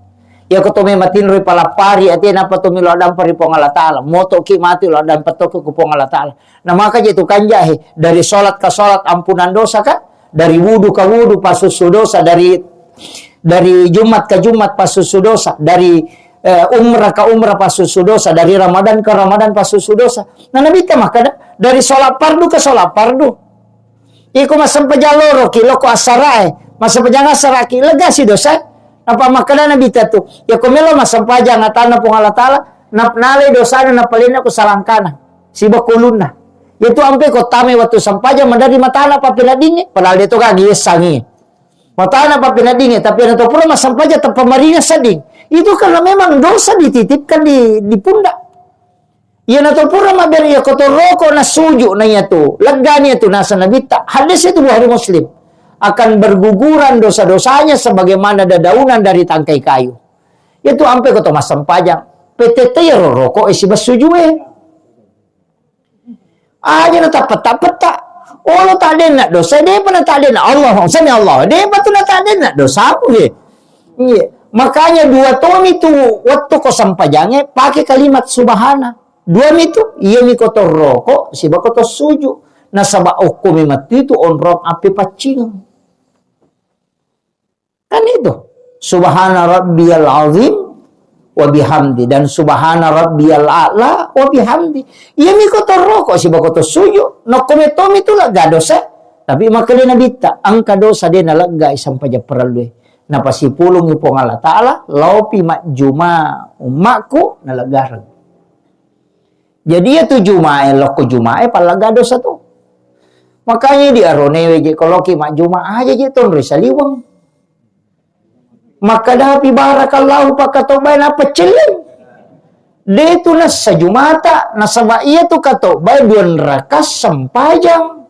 Ya ko to memang tinroi palapari ate napa to milo adampa ri Puang Allah Taala. Moto ki mati lo adampa to ko Puang Allah Taala. Nah, maka je tu kanja he, dari salat ke salat ampunan dosa kan? Dari wudu ke wudu pasusu dosa, dari dari Jumat ke Jumat pasusu dosa, dari eh, umrah ke umrah pasusu dosa, dari Ramadan ke Ramadan pasusu dosa. Nah, Nabitta makkeda, dari sholat fardu ke sholat fardu. Iko massempajang loro ki, loko asarae, massempajang asara ki, lega si dosa. Apa makkeda Nabitta tu, ya ko melo massempajang atanna Puang Allah Taala, nap-, nalai dosana napalena ku salangkana, siba kulunna. Itu ampe ko tame waktu sempajang madari matana papeladingi, padahal dia to gagi sangi. Matana pappeneddingnge, tapi iyana to pura massempajang tappa marina sedding. Itu karena memang dosa dititipkan di, di pundak. Iyana to pura mabbere iya kotor roko nassuju na iyatu, leggani iyatu nasa Nabitta. Hadis itu Bukhari Muslim. Akan berguguran dosa-dosanya sebagaimana dedaunan dari tangkai kayu. Itu ampe ko to massempajang. Petete iyaro roko e siba sujue. Aja na tappetta-petta. Olo taddenna dosa, depa na taddenna Allah. Sami Allah. Depa tu na taddenna dosamu, he. Iya. Makanya dua tomi tu waktu ko sempajange pakai kalimat subhana. Dua mi tu, iya mi ko torroko, siba ko to suju. Nasaba okko mi matu itu onrong api paccing. Kan itu. Subhana rabbiyal azim wa bihamdi dan subhana rabbiyal a'la wa bihamdi. Iya mi ko torroko siba ko to suju. Nokko metomi tu lega dosa. Tapi makkeda Nabitta, engka dosa de naleggai sampajang parellue. Napasipulungi Puang Allah Taala, laopi majjuma ummakku naleggareng. Jadi iya tu jumae, lokko jumae pallega dosa tu. Makanya di aronewe je koloki majjuma aja je tonroi saliweng. Makkadapi barakallahu pakkatobbae nappa celleng. De tu nassa jumata, nasaba iya tu katobbae dua raka sempajang.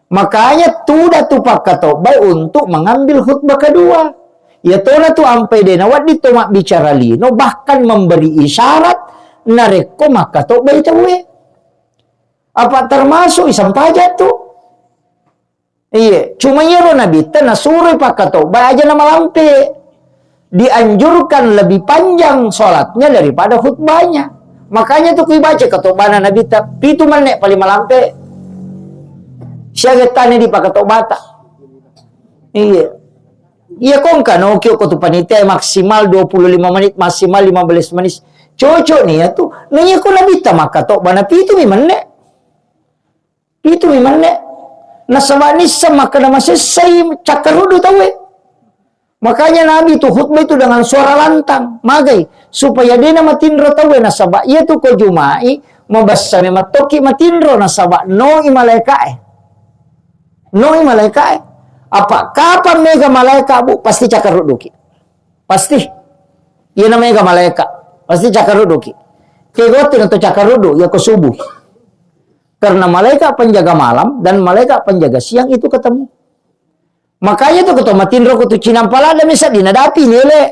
Makanya tuda tu pakkatobbae untuk mengambil khutbah kedua. Iya tona tu ampai de nawedding to mabbicara lino, bahkan memberi isyarat narekko makkatobbai tauwe. Apa termasuk isempajang tu? Iya, cuma iyaro Nabitta nasuroi pakkatobba aja na malampe. Dianjurkan lebih panjang sholatnya daripada khutbahnya. Makanya tu kui baca katobbana Nabitta, pitu menne paling malampe. Siaga tane di pakkatobbata. Iya. Iya kongka no kio ko tu panitia maksimal dua puluh lima menit, maksimal lima belas menit. Cocok nih ya tu. Nah iya ko Nabitta makkatobba na pitu mi menne. Itu mi menne. Nasaba nisseng makkeda masessai cakkaruddu tauwe. Makanya Nabi itu khutbah itu dengan suara lantang. Magai? Supaya dena matinro tauwe nasaba iya tu ko Jumai mabessa memang tokki matinro nasaba noi malaikae. Noi malaikae. Apa kapang mega malaika bu pasti cakkarudduki. Pasti. Iya na mega malaika. Pasti cakkarudduki. Kegoti na to cakkaruddu iya ko subuh. Karena malaikat penjaga malam dan malaikat penjaga siang itu ketemu. Makanya tu ketua matinro ko tu cinampa lada misa dinadapi nele.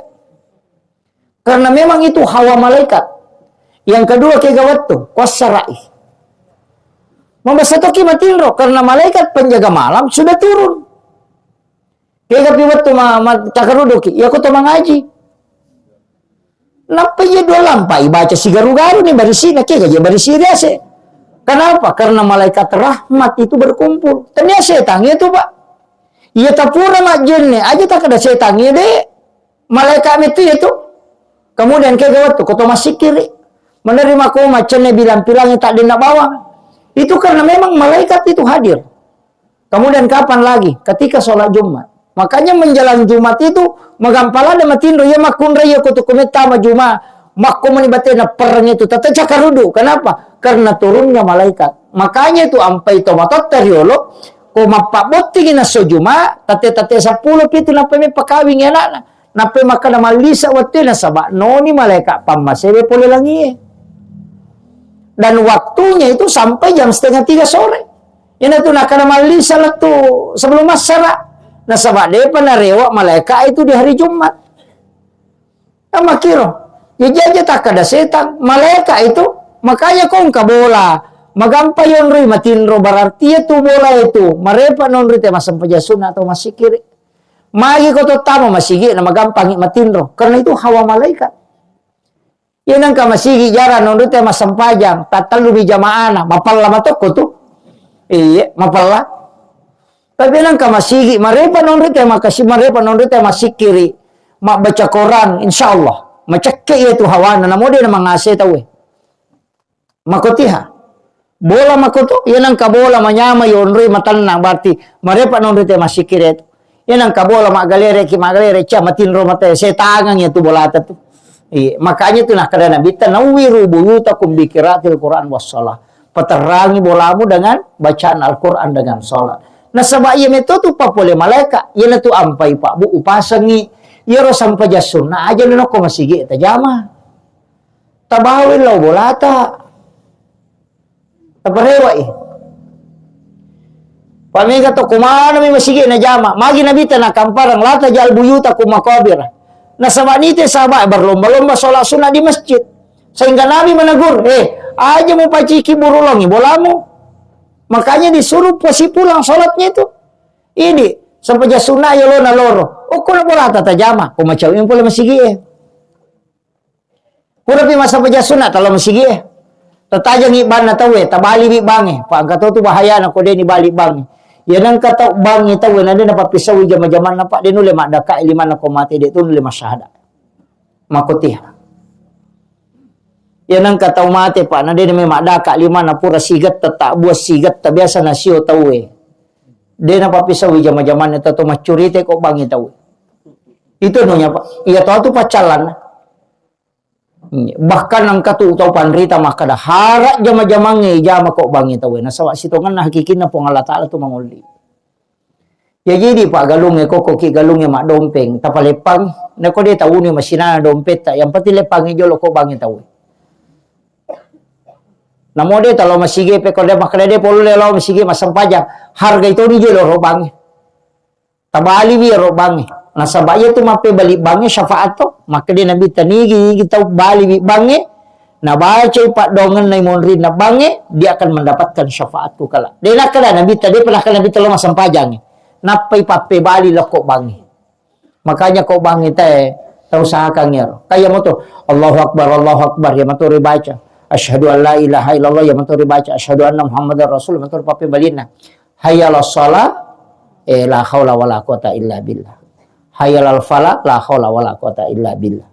Karena memang itu hawa malaikat. Yang kedua kega wettu, kuassarai. Mabasa toki matinro karena malaikat penjaga malam sudah turun. Kega pi wettu ma, ma, cakaruduki, iya ko to mangaji. Nappa iya dua lampa ibaca sigaru-garu ni barisina, kega je barisi riase. Kenapa? Karena malaikat rahmat itu berkumpul. Tania setang itu, Pak. Iya tapura majjenne, aja tak ada setang iya, Dek. Malaikat itu itu. Kemudian kega wettu ko to masikiri. Menerima ko macenne bilang-bilang tak dena bawang. Itu karena memang malaikat itu hadir. Kemudian kapan lagi? Ketika sholat Jumat. Makanya menjelang Jumat itu magampala ada matinro ya makkunra ya kutu kumeta ma Jumat. Makko mani batena pereng itu tata cakarudu. Kenapa? Karena turunnya malaikat. Makanya itu ampai to matotta riolo ko mappabottingi nasso Jumat, tate-tate seppulo pitu nappa me pakawingi anakna. Nappai makkeda mallisa wettu e nasaba noni malaeka pammasebe pole langie. Dan waktunya itu sampai jam setengah tiga sore. Iyanatu nakkeda mallisa lettu sebelum massara. Nasaba depa narewa malaeka itu di hari Jumat. Kan makkiro. Ya jaja takkeda setang, malaeka itu. Makanya ko engka bola, magampa yonroi matinro, berarti itu bola itu marepa nonroi te massempajang sunna atau massikiri. Magi ko tottama masigi na magampangi matinro, karena itu hawa malaikat. Iya nengka masigi jarang nonroi te massempajang, tattellu mi jamaana, mapella matokko tu. Iya, mapella. Tapi nengka masigi, marepa nonroi te makasi, marepa nonroi te massikiri, mabbaca Quran, insya Allah macekke iya tu hawana, namo de na mangase tauwe. Makotiha. Bola makoto, iya nengka bola manyama yonroi matenna, berarti marepa nonroi te massikiri tu. Iya nengka bola maggalere ki maggalere, cia matinro mate, setangang iya tu bolata tu. Iya, makanya tu nakkeda Nabitta, "Nawwiru buyutakum bi qiraatil Quran was shalah." Peterangi bolamu dengan bacaan Al-Quran dengan salat. Nasaba iya meto tu papole malaeka, iyanatu ampai Pak Bu upasengi. Iyaro sempajang sunna aja nokko masigi tajama. Tabawa lao bolata. Taparewai. Pamega to kumana mi masigi najama. Magi Nabitta nakamparang, "La taj'al buyutakum maqabir." Nasaba nite sahabat berlomba-lomba sholat sunnah di masjid. Sehingga Nabi menegur, "Eh, aja mupaciki burulongi bolamu." Makanya disuruh pasi pulang sholatnya itu. Ini, sempajang sunna yolona loro. Okko na bolata tajama, ko macawi pole masigi e. Purapi massempajang sunna talo masigi e. Tatajangi banna tauwe, tabaliwi bange. Pa engka to tu bahayana ko deni bali bange. Iya nengka tau bangi tauwe na de napappissau jama-jamanna, Pak, de nulle maddakkai limanna ko mate, de tu nulle masyahada. Makotiha. Iya nengka tau mate, Pak, na de name maddaka limanna pura sigetta, tabbua sigetta, biasa nasio tauwe. De napappissau jama-jamanna tau, to maccurita ko bangi tauwe. Itu nunya, Pak. Iya to tu paccallanna. Bahkan engka tu tau panrita makkeda, "Hara jama-jamangnge ijama ko bangi tauwe." Nasaba sitongenna hakikinna Puang Allah Taala tu mangolli. Ya jadi, Pak, galungnge kokko ki galungnge maddompeng, tapaleppang, nako de tauni masinana dompetta, yang penting leppangi jolo ko bangi tauwe. Namo de talo masigi pe ko de makkeda de pole lao masigi massempajang, hargai toni jolo ro bangi. Tabaliwi ro bangnge. Nasaba iya tu mappebali bangnge syafaat to. Makkeda Nabitta, "Nigi-nigi tau baliwi bangnge, nabacai paddoangenna monrinna bangnge, dia akan mendapatkan syafaatku kala." De nakkeda Nabitta, de pernah kala Nabitta lo massempajangnge. Nappai pappebali lokko bangnge. Makanya ko bangnge te tausahakan iyaro. Kaya moto, "Allahu Akbar, Allahu Akbar," ya moto ribaca. "Asyhadu an la ilaha illallah," ya moto ribaca. "Asyhadu anna Muhammadar Rasul," ya moto pappebalinna. "Hayya 'alas shalah," eh, "La haula wala quwata illa billah." "Hayya 'alal falah," "La haula wala quwata illa billah."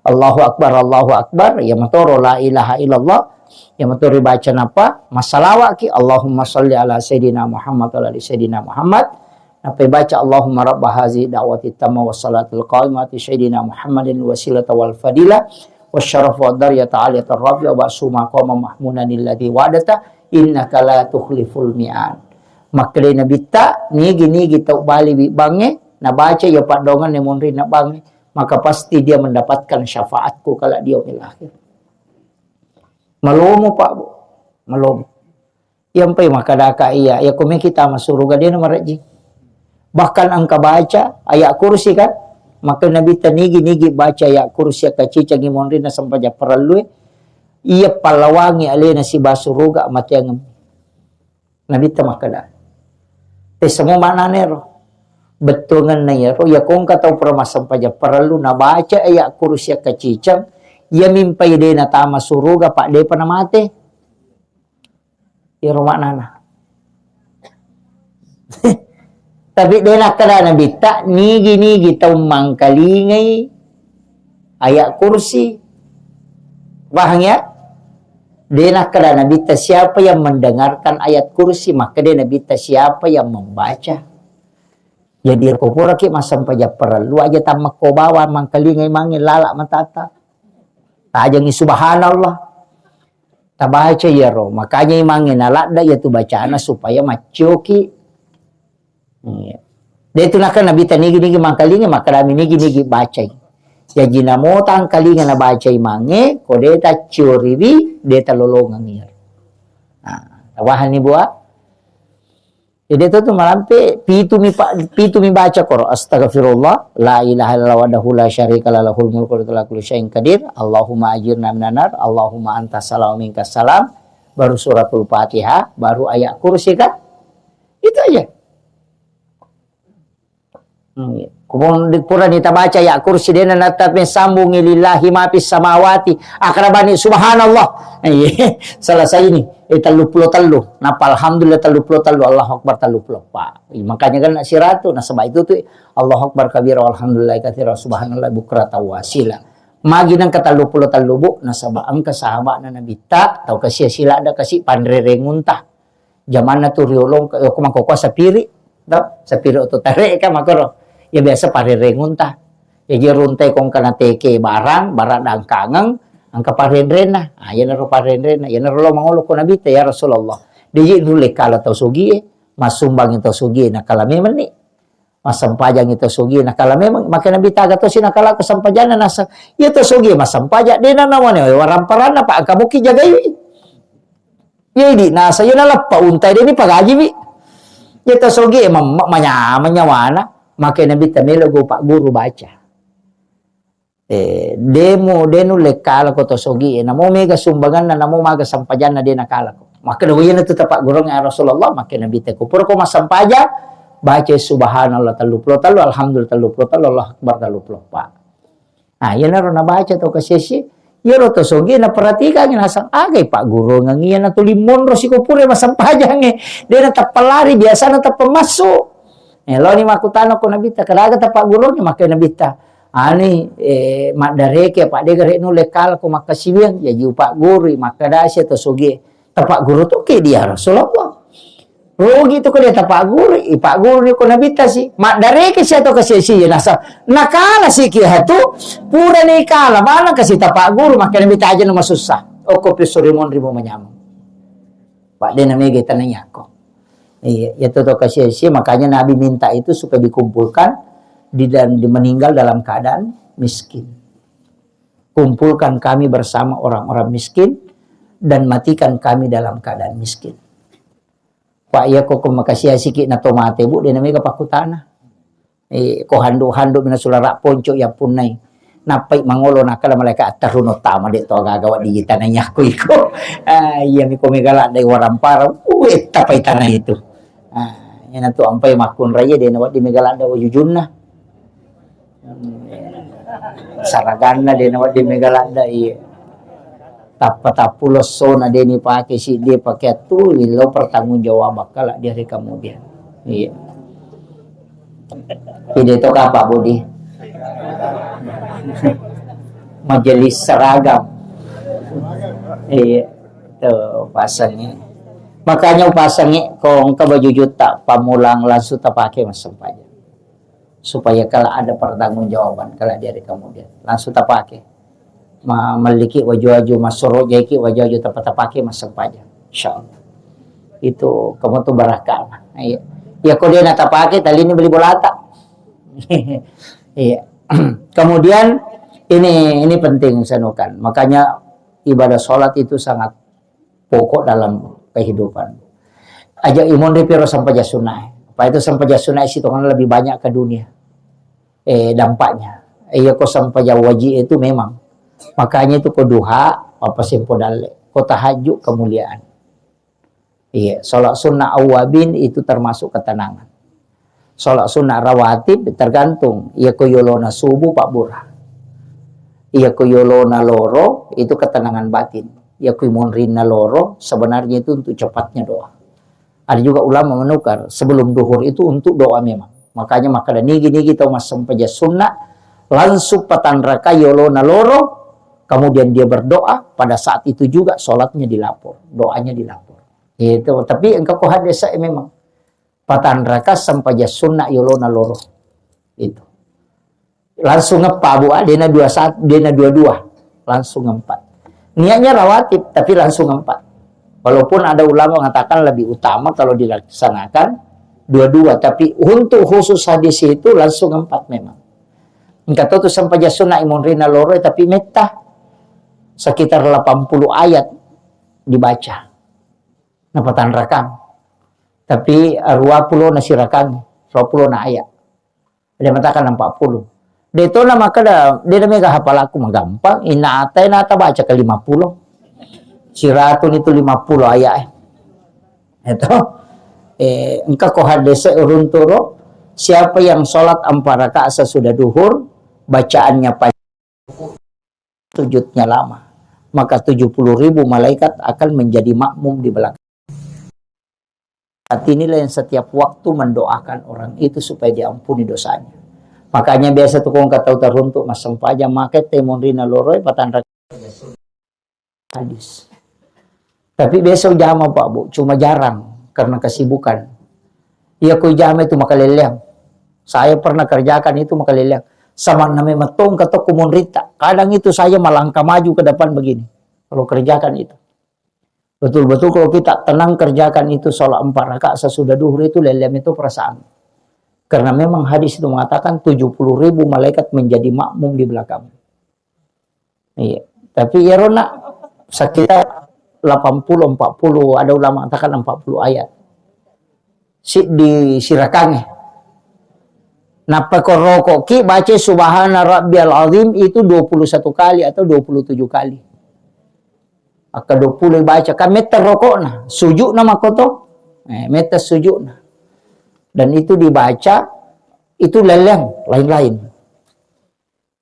"Allahu Akbar, Allahu Akbar," ya motoro "La ilaha illallah," ya motoro baca napa, massalawaki, "Allahumma shalli ala sayyidina Muhammad wa ala ali sayyidina Muhammad." Napa baca, "Allahumma rabba hazihi da'wati tamma wa salatil qa'imati sayyidina Muhammadin wasilata wal fadilah." Wasyarafa wa darajata aliyata rafi'a wa ba'su maqama mahmudan alladzi wa'adta innaka la tukhliful mi'ad. Makkeda Nabitta, nigi-nigi tau bali wi bangnge, nabaca iya paddoangenna monrinna bangnge, maka pasti dia mendapatkan syafaatku kala di yaumil akhir. Malomo, Pak, Bu. Malomo. Iyampai makkadaka iya, iya komeki tama suruga dena marejjing. Bahkan engka baca ayat kursi kan, maka Nabitta nigi-nigi baca ayat kursi akkacicangi monrinna sempajang parellue, iya pallawangi alena siba suruga mateangeng. Nabitta makkada. Tessamo maknana ero. Bettuangenna iyaro, iya kongka tau pura massempajang parellu nabaca ayat kursi akkacicang, iya mimpai dena tama suruga, Pak, depa namate. Iyaro maknana. Tapi de nakkeda Nabitta, nigi-nigi tau mangkalingai ayat kursi. Paham ya? De nakkeda Nabitta, siapa yang mendengarkan ayat kursi, makkeda Nabitta, siapa yang membaca. Jadi ko puraki massempajang parellu aja tammekko bawang mangkalingai mange lala matata. Tajengi subhanallah. Tabaca iyaro, makanya imangnge naladda iyatu bacana supaya maccioki. Iya. De' tu nakkeda Nabitta nigi-nigi mangkalinga, makkedami nigi-nigi bacai. Jaji namo tangkalinga nabacai mange, ko de' taccioriwi, de' talolongeng iyaro. Nah, tawahanni bua. Jadi itu tu malampe pitu mi pa-, pitu mi baca koro. Astagfirullah, la ilaha illallah wahdahu la syarika lah, lahul mulku wa lahu ala kulli syai'in qadir. Allahumma ajirna minan nar, Allahumma anta salam minka salam. Baru suratul Fatihah, baru ayat kursi kan? Itu aja. Hmm, iya. Kemudian purani tabaca ayat kursi, dena nata sambungi lillahi ma fis samawati. Akrabani subhanallah. Iya. Selesai ini. Eh, tellu pulo tellu. Napa alhamdulillah tellu pulo tellu. Allahu Akbar tellu pulo. Pak. Makanya kan siratu. Nasaba itu tu Allahu Akbar kabira walhamdulillah katsira subhanallah bukratan wasila. Magi nang ke tellu pulo tellu bu. Nasaba engka sahabatna Nabitta. Tau kasi sila ada kasi panrerengunta. Jamanna tu riolong, eh, ko mangkokkoe sapiri, to, sapiri oto tare' ka makoro. Ya biasa parerengunta. Ya je runtai kongkana teke barang, barang dangkangeng, engka parenrenna. Ah, iyanaro parenrenna. Iyanaro lo mangolo ko Nabitta, ya Rasulullah. De' je nulle kala tau sogie, massumbangi tau sogie, nakala memang ni. Massempajangi to sogie, nakala memang, maka Nabitta aga tosi nakala ko sempajanna nasa. Iya to sogie massempajang, de' nanawane waramparanna, pa engka muki jagaiwi. Iya idi nasa, iya naleppa untai de' ni pagajiwi. Iya to sogie ma-, ma-, manyameng nyawana, maka Nabitta melo go pagguru baca. Eh, demu, de' nulle kala ko to sogie, namo mega sumbanganna, namo maga sempajanna de' nakala ko. Makkeda, "Wah, iyana tu tapaggurungnge ya Rasulullah," makkeda Nabitta, "Ko pura ko massempajang, baca subhanallah tellu pulo tellu, alhamdulillah tellu pulo tellu, Allahu Akbar tellu pulo pa." Nah, iyanaro nabaca to kasese, iyaro to sogie naperhatikangngi nasang, aga paggurungnge iyana tuli monro si ko pura massempajangnge, de' nateppa lari, biasana teppa massu. Eh, laoni makkutana ko Nabitta, "Kadaga tapaggurungngi?" Makkeda Nabitta, "Ani, eh, maddareke apa de' gare' nulle kala ko makkasiwiang, jaji upaggurui." Makkedasi to sogie, "Tapagguru tu ke dia Rasulullah. Rugi tu ko de' tapagguru, ipagguru ni ko Nabitta si. Maddareke si atau kasesi nasa. Nakala si ki hatu, pura ni kala, mana kasi tapagguru, makkeda Nabitta aja nu masussa. Okko pi suri monri mo manyameng." Pak de' namega tanayako. Iya, ya to kasesi, makanya Nabi minta itu supaya dikumpulkan di dan di meninggal dalam keadaan miskin. Kumpulkan kami bersama orang-orang miskin dan matikan kami dalam keadaan miskin. Pak, iya ko, ko makasiasiki na to mate, Bu, de' namega pakkutana. Eh, ko handu-handu mina sulara ponco ya punnai. Nappai mangolo nakala malaika atteruno tama de' to agaga wedding tanayako iko. Ah, iya mi ko mega ladde' warampara. Uwe, tapai tanah itu. Ah, iyana tu ampai makkunrai de' na wedding mega ladde' wajujunna. Hmm, saraganna de' na wedding mega ladde', iya. Tappa-tappu lossona de' ni pake siddi pake attu, illo pertanggung jawab kala di hari kemudian. Iya. Tidak itu apa Budi? Majelis seragam. Iya. Tuh, pasangi. Makanya upasangi ko engka baju juta pamulang langsung tapake massempajang. Supaya kala ada pertanggungjawaban kala di hari kemudian. Langsung tapake. Ma-, melliki waju-waju, massoro jaiki waju-waju tapa-tapake massempajang. Insyaallah. Itu kamu tuh barakah. Iya. Ya ko de' na tapake, tali ni beli bolata. Iya. Kemudian ini, ini penting sanukan. Makanya ibadah sholat itu sangat pokok dalam kehidupan. Aja imonri piro sempajang sunnah. Apa itu sempajang sunnah isi tongan lebih banyak ke dunia. Eh, dampaknya. Eh, iya ko sempajang wajib itu memang. Makanya itu ko duha, apa sempo dalle. Ko tahajud kemuliaan. Iya, sholat sunnah awwabin itu termasuk ketenangan. Sholat sunnah rawatib tergantung. Iya ko yolona subuh pabbura. Iya ko yolona loro itu ketenangan batin. Iya ko monrinna loro sebenarnya itu untuk cepatnya doa. Ada juga ulama menukar sebelum duhur itu untuk doa memang. Makanya maka ada nigi-nigi tau massempajang sunnah langsung patanraka yolona loro, kemudian dia berdoa, pada saat itu juga sholatnya dilapor, doanya dilapor. Itu, tapi engka ko hadis saya memang. Patanraka sempajang sunnah yolona loro. Itu. Langsung ngeppa, Bu, ah, dena dua satu, dena dua dua. Langsung empat. Niatnya rawatib, tapi langsung empat. Walaupun ada ulama mengatakan lebih utama kalau dilaksanakan dua-dua, tapi untuk khusus hadis itu langsung empat memang. Engka to tu sempajang sunna imunrina loro, tapi metta sekitar delapan puluh ayat dibaca. Napatanrakang. Tapi, eh, dua puluh nasirakang, dua puluh na ayat. Dia matakan empat puluh. De to na makkeda, de na mega hapalaku magampang, inna atai na tabaca ke lima puluh. Siratun itu lima puluh ayat, eh. Itu. Eh, engka ko hadese urun turo, siapa yang sholat empat rakaat sesudah duhur, bacaannya panjang, sujudnya lama, maka tujuh puluh ribu malaikat akan menjadi makmum di belakang. Hati inilah yang setiap waktu mendoakan orang itu supaya diampuni dosanya. Makanya biasa tu kong kata utar untuk masempajang, maka temonrina loroi patanra hadis. Tapi biasa ujama, Pak, Bu, cuma jarang karena kesibukan. Iya, ku ujama itu makaleleang. Saya pernah kerjakan itu makaleleang. Sama namanya metong kata kumunrita. Kadang itu saya melangkah maju ke depan begini. Kalau kerjakan itu. Betul-betul kalau kita tenang kerjakan itu sholat empat rakaat sesudah duhur itu leleang itu perasaan. Karena memang hadis itu mengatakan tujuh puluh ribu malaikat menjadi makmum di belakang. Iya. Tapi ya rona sekitar delapan puluh, empat puluh, ada ulama mengatakan empat puluh ayat. Si di sirakange. Nappa ko rokok ki baca subhana rabbiyal azim itu dua puluh satu kali atau dua puluh tujuh kali. Akka dua puluh baca, kan metta rokokna, sujukna makoto. Eh, metta sujukna. Dan itu dibaca, itu leleng, lain-lain.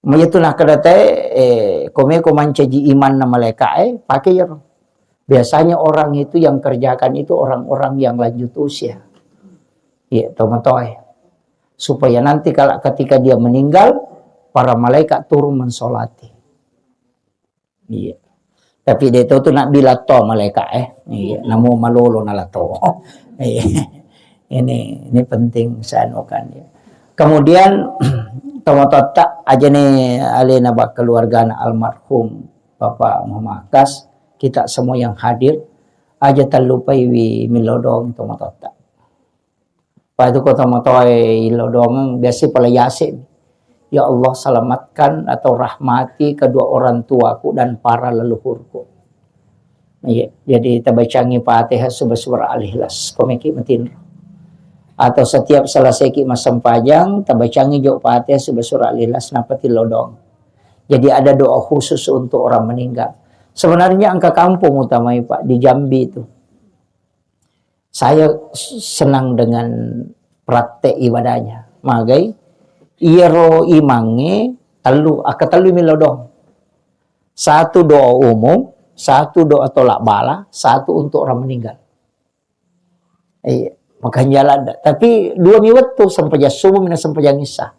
Maitu nakkeda te, eh, komeko mancaji imanna malaika'e, pake iyaro. Biasanya orang itu yang kerjakan itu orang-orang yang lanjut usia. Iya, tomatoe. Supaya nanti kalau ketika dia meninggal, para malaikat turun mensolati. Iya. Tapi de to tu nak bilang to malaika'e. Iya, namu malolo nala to. Iya. Ini, ini penting saya anukan, ya. Kemudian, tomatoatta aja ni alena bak keluargana almarhum Bapak Muhammad Akas, kita semua yang hadir, aja tallupai wi milodong tomatoatta. Patu ko tomatoae ilodongeng, biasa pala yase. Ya Allah, selamatkan atau rahmati kedua orang tuaku dan para leluhurku. Iya, jadi tabacangi Fatihah suba surah Al-Ikhlas. Komeki matinro. Atau setiap selesai ki massempajang, tabacangi jo Fatihah suba surah Al-Ikhlas, nappa tilodong. Jadi ada doa khusus untuk orang meninggal. Sebenarnya engka kampung utamai, Pak, di Jambi itu. Saya s-, senang dengan praktek ibadahnya. Magai, iyaro imangnge tellu, akka tellu milodong. Satu doa umum, satu doa tolak bala, satu untuk orang meninggal. Iya, makanya jalan. Tapi dua mi wettu, sempajang subuh minang sempajang isya.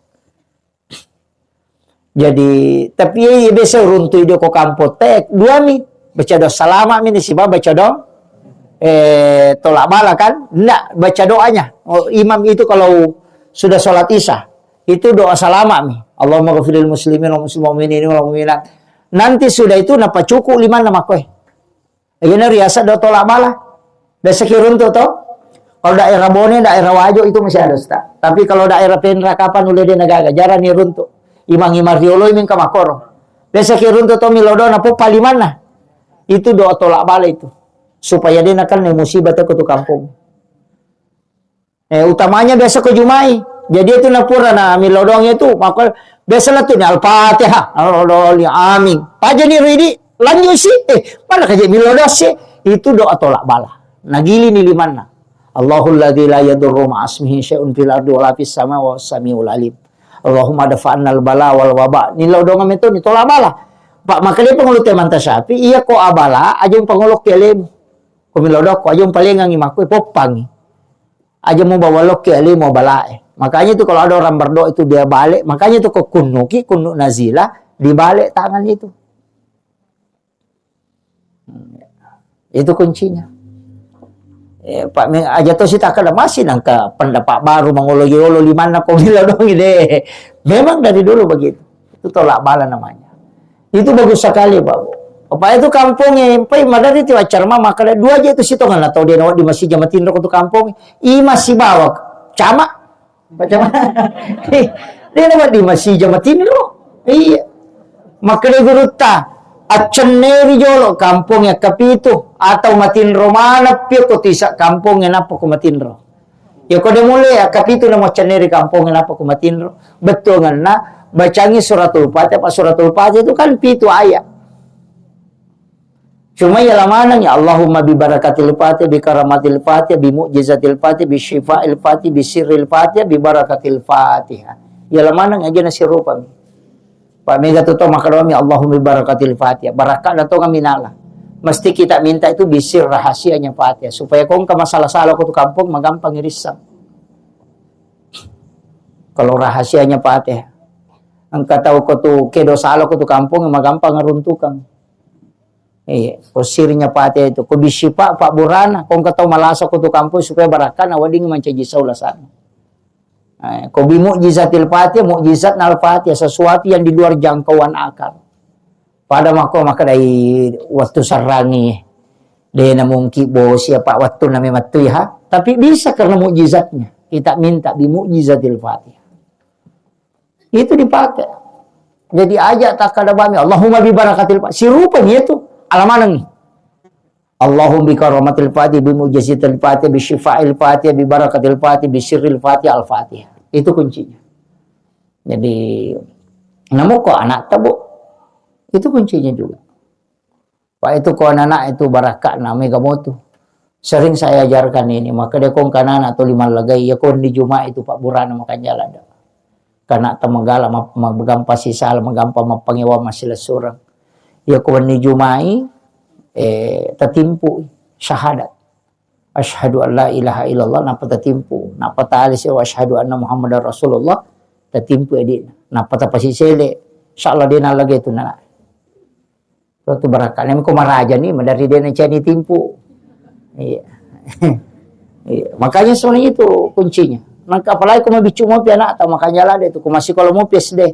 Jadi, tapi iya, iya, biasa uruntu ide ko kampung te, dua mi, baca doa salama mi ni siba baca doa, eh, tolak bala kan? Ndak, baca doanya. Oh, imam itu kalau sudah sholat isya, itu doa salama mi. Allahumma ghafiril muslimin wal muslimin wal mu'minin wal mu'minat. Nanti sudah itu napa cukup lima nama koe. Iyana riaseng doa tolak bala. Biasa ki runtu to. Kalau daerah Bone, daerah Wajo itu masih ada, Ustaz. Tapi kalau daerah Penra kapan ulle de' na gaga, jarang ni runtu. Imang-imang riolo mi engka makkoro. Biasa ki runtu to milodong na poppa limanna. Itu doa tolak bala itu. Supaya de' na kena musibah te ko tu kampung. Eh, utamanya biasa ko Jumai. Jadi itu na pura na milodong itu, maka biasa lettu ni Al-Fatihah, Al-, Al-, amin. Paja ni ridi, lanjut si, eh, mana kaje milodong si? Itu doa tolak bala. Nagili ni limanna. Allahul ladzi la yadurru ma'asmihi syai'un fil ardi wala fis sama wa samiul alim. Allahumma dafa'annal bala wal waba. Ni lodong itu ni tolak bala. Pak, makanya pengulu temanta sapi, iya ko abala, ajung pengulu kelemu. Ko milodong ko ajung palengangi makku, poppangi. Aja mubawa lokki alemu balae. Makanya itu kalau ada orang berdoa itu dia balik, makanya itu kok kunnuki, kunnu nazila, dibalik tangan itu. Itu kuncinya. Eh, Pak, me-, aja to sita kada masih nangka pendapat baru mangolo yolo limanna ko milodong ide. Memang dari dulu begitu. Itu tolak bala namanya. Itu bagus sekali, Pak. Apa itu kampungnya, pai madari ti waccar mama kada dua aja itu sitongan atau dia nawat di masih jamatin rokok tu kampung. Ima sibawa Cama. Cama. Dena wedding masija matinro. Iya. Makkeda gurutta, accenneri jolo kampong yakkapitu atau matinro maneppi ko tisa kampong nappa ko matinro. Ya ko de mulle yakkapitu na maccenneri kampong nappa ko matinro. Bettuangenna bacangi suratul Fatihah, apa suratul Fatihah itu kan pitu ayat. Cuma yala maneng ya, Allahumma bi barakatil Fatihah, bi karamatil Fatihah, bi mu'jizatil Fatihah, bi syifa'il Fatihah, bi sirril Fatihah, bi barakatil Fatihah. Yala maneng aja nasirupami. Pak mega tu to makadami Allahumma bi barakatil Fatihah. Barakka na to kami nala. Mesti kita minta itu bisir rahasianya Fatihah supaya kongka masalah-salah ko tu kampung magampang irissang. Kalau rahasianya Fatihah. Engka tau ko tu kedo salah ko tu kampung magampang ngeruntukang. Iya, ko sirnya Fatihah itu. Ko bisipa pabburana, ko engka tau malasa ko tu kampung supaya barakkana wedding mancaji sau lasana. Eh, ko bi mukjizatil Fatihah, mukjizatna Al-Fatihah, sesuatu yang di luar jangkauan akal. Pada mako makkedai wettu serrangi, de na mungkin bosi apa wettu na memang tu ya, tapi bisa karena mukjizatnya. Kita minta bi mukjizatil Fatihah. Itu dipakai. Jadi aja takkada bami, Allahumma bi barakatil Fatihah. Sirupa ni itu alamaneng. Allahumma bi karamatil Fatihah, bi mujizatil Fatihah, bi syifa'il Fatihah, bi barakatil Fatihah, bi sirril Fatihah, Al-Fatihah. Itu kuncinya. Jadi, namu ko anak tabu. Itu kuncinya juga. Pak itu ko anak itu barakka na mega motu. Sering saya ajarkan ini, maka dia kong kanana tuli mallagai, ya kong di Jumat itu Pak Burana makan jalan dah. Karena temegala ma-, ma-, magampa sisal, magampa mappangewa masila surang. Ya kong di Jumai, eh, tatimpu syahadat. Asyhadu an la ilaha illallah, napa tatimpu, napa tali sewa asyhadu anna Muhammadar Rasulullah, tatimpu edina. Napa tapasisele, insyaallah dena lagi itu nana. Suatu barakka. Nami ko maraja ni, madari dena cani timpu. Iya. Iya. Makanya sebenarnya itu kuncinya. Maka apalagi ko mabiccu mopi anak, atau makanya lada itu, ko masih kalau mopi S D.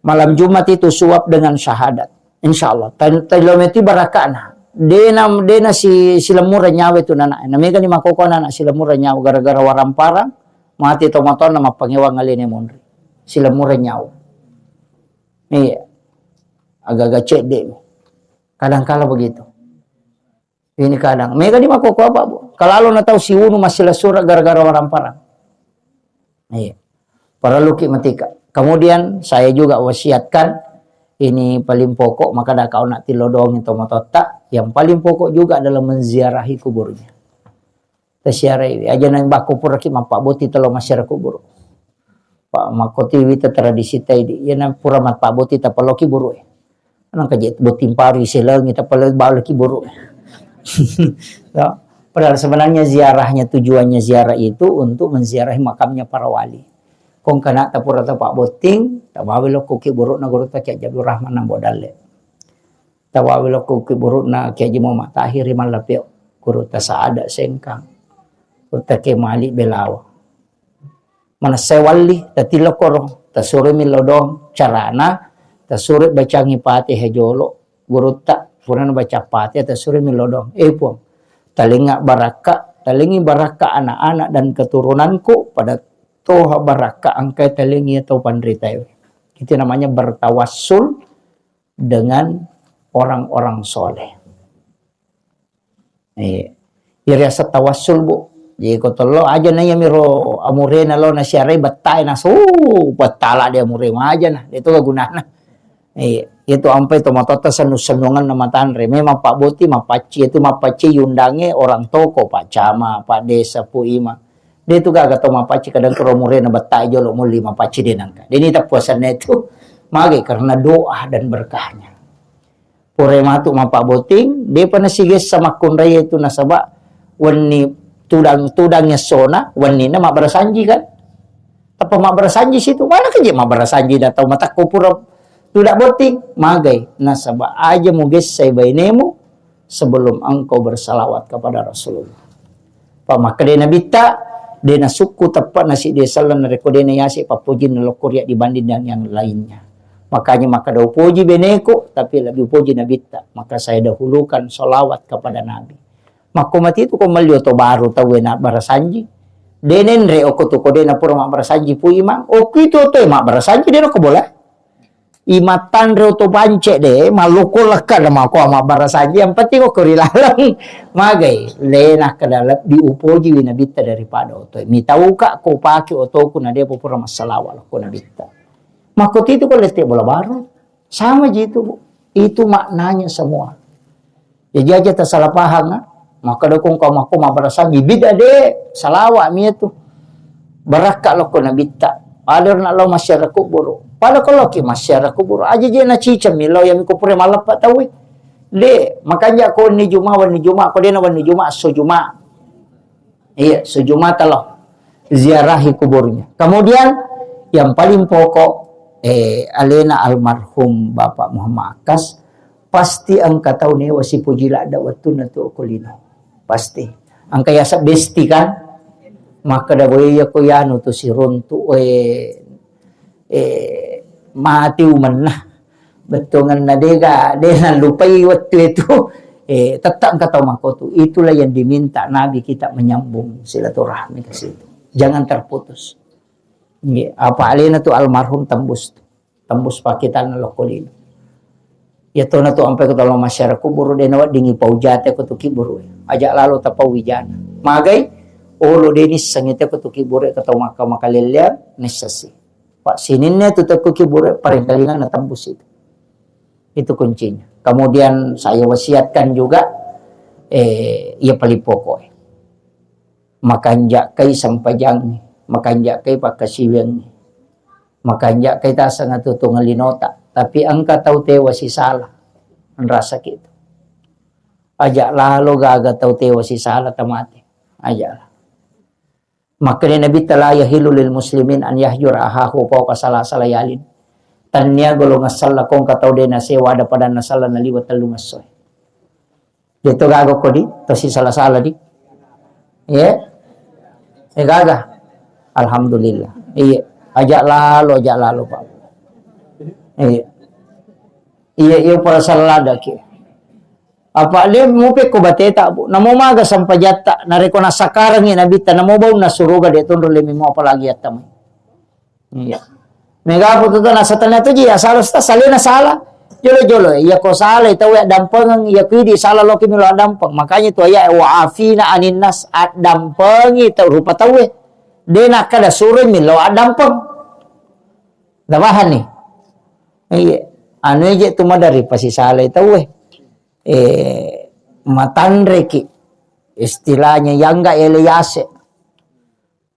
Malam Jumat itu suap dengan syahadat. Insya Allah. Tan-, tan-, lo meti barakana. Dena, dena si, si lemura nyawa itu nana. Namega ni makoko nana si lemura nyawa gara-gara waramparang. Mati tomatonna mappangewang alene monri. Si lemura nyawa. Iya. Agak-agak cedde. Kadang kala begitu. Ini kadang. Mega di makoko apa, Bu? Kalau na tau siunu masih lesura gara-gara waramparang. Iya. Parelluki matika. Kemudian saya juga wasiatkan ini paling pokok, maka dah kau nak tilodong itu mototta. Yang paling pokok juga adalah menziarahi kuburnya. Tasiarai, aja nang bakku puraki mappaboti telo masyarakat kuburu. Pak makoti wita tradisi taidi. Iya nang pura mappaboti tapaloki buru e. Nang kaje botting paru iselengi tapalo baloki buru. Ya. Padahal sebenarnya ziarahnya, tujuannya ziarah itu untuk menziarahi makamnya para wali. Kong kana tapura tapa botting, tabawa lokko ki buru na guru ta Kiai Abdul Rahman Nambo Dalle. Tawawi lokko ki burukna Kiai Haji Muhammad Tahir ri Mallapeo, gurutta Saada Sengkang, gurutta Kiai Malik Belawa. Manessai walli, tati lokkoro, tasuroi millau doang carana, tasuroi bacangi Fatihah jolo, gurutta, purana baca Fatihah, tasuroi millau doang. Eh, Puang, talenga barakka, talengi barakka anak-anak dan keturunanku, pada toha barakka engkai talengi tau panritae. Itu namanya bertawassul dengan orang-orang soleh. Iya. Iriasa tawassul, Bu. Jadi ko tello aja na iya miro amurena lo na siarai bettai na su bettala de amure maja na. Itu kegunana. Iya. Itu ampai to matotta sennu-sennungan na matanre. Memang Pak Boti mapacci itu mapacci yundange orang toko, Pak Cama, Pak Desa, Pu Imam. De tu gaga to mapacci kadang kero murena bettai jolo mulli mapacci de nangka. Deni tappuasanna itu. Mage karena doa dan berkahnya. Pura matu mappaboting, depa nasigessa makkunrai itu nasaba wenni tudang-tudang essona, wennina mabbarasanji kan. Tappa mabbarasanji situ, mana keje mabbarasanji na tau matakko pura tudak botting, magai nasaba aja mugessai bainemu sebelum engkau bersalawat kepada Rasulullah. Pa makkeda Nabitta, de nasukku teppa nasi de selleng narekko de nayase pappojinna lokko ria dibanding dengan yang lainnya. Makanya makkeda upoji beneku, tapi lebih upoji Nabitta. Maka saya dahulukan salawat kepada Nabi. Makko mati tu ko melli oto baru tau na barasanji. De nenre oko tu ko de napura mabbarasanji Pu Imang. Oku itu oto e mabbarasanji de nako bola. Imattanre oto pance de, maloko lekka de mako mabbarasanji. Yang penting oko ri laleng. Magai, le nakkeda lebbi upoji wi nabitta daripada oto e. Mitauka ko pake otoku na de pura massalawa ko nabitta. Mako itu ko lette bola baru. Sama ji itu, Bu. Itu maknanya semua. Jadi aja tersalah paham, nah. Maka dukung kau mako mabarasang bibit ade, salawa mi itu. Barakka lokko nabitta. Pada nak lo masyarakat kubur. Pada kalau ki masyarakat kubur. Aja je na cicam mi lo yang ko pure maleppa tahu. De, makanya ko ni Juma, wani Juma, ko dena wani Juma, so Juma. Iya, sujumata lo ziarahi kuburnya. Kemudian yang paling pokok, eh, alena almarhum Bapak Muhammad Akas, pasti engka tau newa sipuji ladda wettunna tu okolino. Pasti. Engka yasa besti kan? Maka da boya ko yanu tu siruntu, eh, eh, mati umenna. Bettuanna dega, de nallupai wettu itu. Eh, tetap engka tau makotu. Itulah yang diminta Nabi kita menyambung silaturahmi ke situ. Jangan terputus. Nggih, apa alena tu almarhum tembus tu. Tembus pakitanna lokko lino. Ya tona tu ampai ko tolong masyarakat kuburu de naweddingi paujate ko tu kiburu. Aja lalo tapau wijana. Magai, olo de nisseng ite ko tu kiburu ke tau maka makalelleang, nissesi. Pak sininna tu tekku kiburu paringkalingan na tembus itu. Itu kuncinya. Kemudian saya wasiatkan juga, eh, iya paling pokok. Makanjakkai sempajangngi, makanjakkai pakkasiwiangngi, makanjakkai taseng atuo-tuongeng linota. Tapi engka tau tewa sisala, nrasaki itu. Aja lalo gaga tau tewa sisala tamate. Aja lah. Makanya Nabi ta, "La yahillu lil muslimin an yahjura ahahu fauqa salasa layalin." Tannia golongan sella ko engka tau de nasewa ada padanna sella naliwa tellung essoe. Deto gaga ko di, tosi sala-sala di. Iya. Eh gaga. Alhamdulillah. Iya. Aja lalo, aja lalo, Pak. Iya. Iya, iya, para sala ladaki. Apa de mupe ko bateta, Bu. Namo maga sampajatta, nareko nasakarangi nabitta, namo baunna suruga de tonro lemi mo apalagi attamai. Iya. Mega apa tu na satana tu ji asal sta salena sala. Jolo-jolo, iya ko sala tau ya dampengeng, iya ko idi sala loki milo dampeng. Makanya tu ayat wa afina anin nas, addampengi tau rupa tau e. De nakkada suroi milo addampeng. Dah paham nih? Iya. Anu aja tu madari pasi sala tau e. Eh, matanreki. Istilahnya yang enggak ele yase.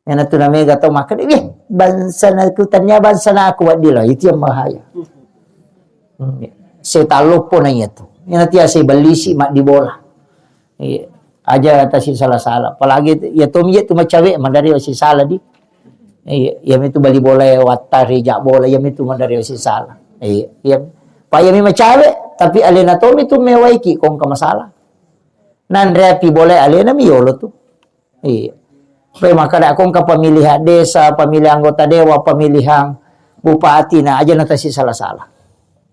Iyana tu namega tau makkeda, "Wih, bangsana ku tania bangsana aku waddi lo." Itu yang bahaya. Hmm. Setan loppo na iya tu. Iyana tia sebelisi maddi bola. Iya. Aja tasi sala-sala. Apalagi iya tomi tu macawe madari si sala di. Iya, iya mitu bali bola ya wattari jak bola iya mitu madari si sala. Iya, iya. Pa iya mi macawe tapi alena tomi tu mewaiki kongka masalah. Nanre api bola alena mi yolo tu. Iya. Pe makkada ko engka pemilihan desa, pemilihan anggota dewan, pemilihan bupati, na aja natasi sala-sala.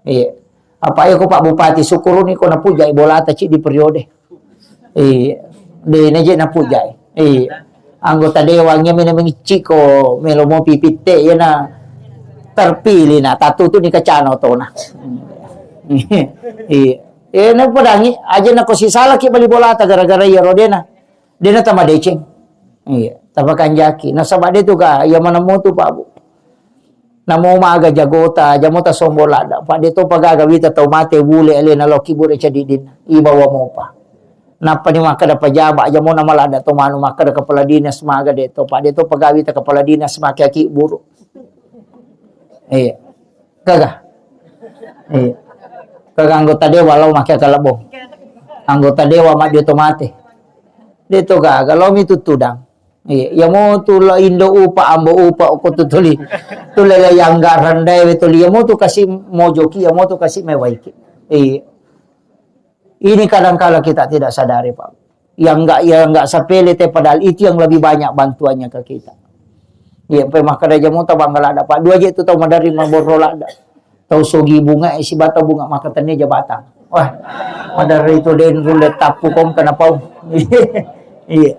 Iya. Apa ayo ko Pak Bupati, syukuruni ko napujai bolata ci di periode. Iya. De na je napujai. Iya. Anggota dewan iya mena mengicci ko melo mo pipitte iya na terpilih na tatu tu ni kacana otona. Iya. Iya na podangi aja na ko sisala ki bali bolata gara-gara iya rodena. Dena tama deceng. Iya, tapakanjaki. Nasaba de tu ga iya maneng motu Pak Bu. Namo maga jagota, jamota sombo ladda. Pak de to pagaga wita tau mate bule alena loki bure cedidin. Ibawa mopa. Nappa ni makkada pejabat jamona maladda to manu makkada kepala dinas maga de to. Pak de to pagaga wita kepala dinas make aki buru. Iya. Gaga. Iya. Gaga anggota dewan lao make kalebbo. Anggota dewan maddi oto mate. De to gaga, lao mi tuttudang. Iya, iya mo tu la indo upa, ambo upa, ko tu tuli. Tu lele yang gak rendai we tuli. Iya mo tu kasi mojoki, iya mo tu kasi mewaiki. Iya. Ini kadang kala kita tidak sadari, Pak. Yang enggak, yang enggak sepele teh, padahal itu yang lebih banyak bantuannya ke kita. Iya, pe makkada jamota bangga ladda, Pak. Dua je tu tau madari maborro ladda. Tau sogi bunga, eh, si bata bunga maka tenne jabatan. Wah, madari itu den rulle tappu kong kena pau. Iya.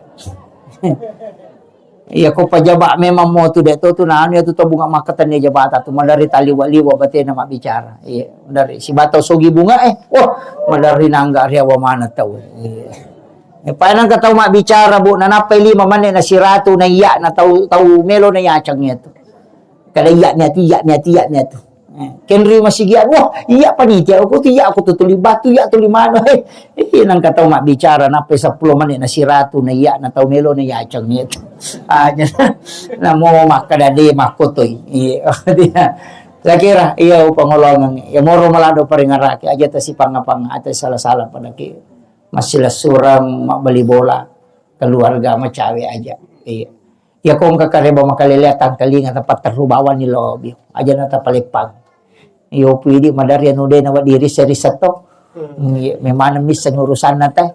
Iya, ko pajaba memang mo tu, de' to tu nanu iya tu, to bunga makkatenni jabata tu, maderri taliwa-liwa batena mabbicara. Iya, maderri sibawa tau sogi bunga, eh, wah, maderri nangga riawa maneng tau. Iya. Eh, pa nangka tau mabbicara, Bu, nanappai lima menit na siratu na iya na tau, tau melo na yaceng iya tu. Kada iya mi atu, iya mi atu, iya mi atu. Eh, kenri masigi, wah, iya panitia, aku tu iya, aku tu tuli batu, iya tuli manu. Eh, eh, nangka tau mabbicara, nappai seppulo menit na siratu na iya na tau melo na yaceng iya tu. Aja. Namo makkada de makkotoi. Iya, dia. Saya kira iya upangolongan. Ya moro malado paringarake, aja tasipanga-panga, aja sala-sala pada ki. Massilessureng mabbali bola, keluarga macawe aja. Iya. Iya, ko engka kareba makalelea tangkalinga, tapatterru bawani lobi. Aja na tapaleppang. Iyo, pidi maderri anu de nawa diri serisa to. Hmm. Iya, memang misseng urusanna te.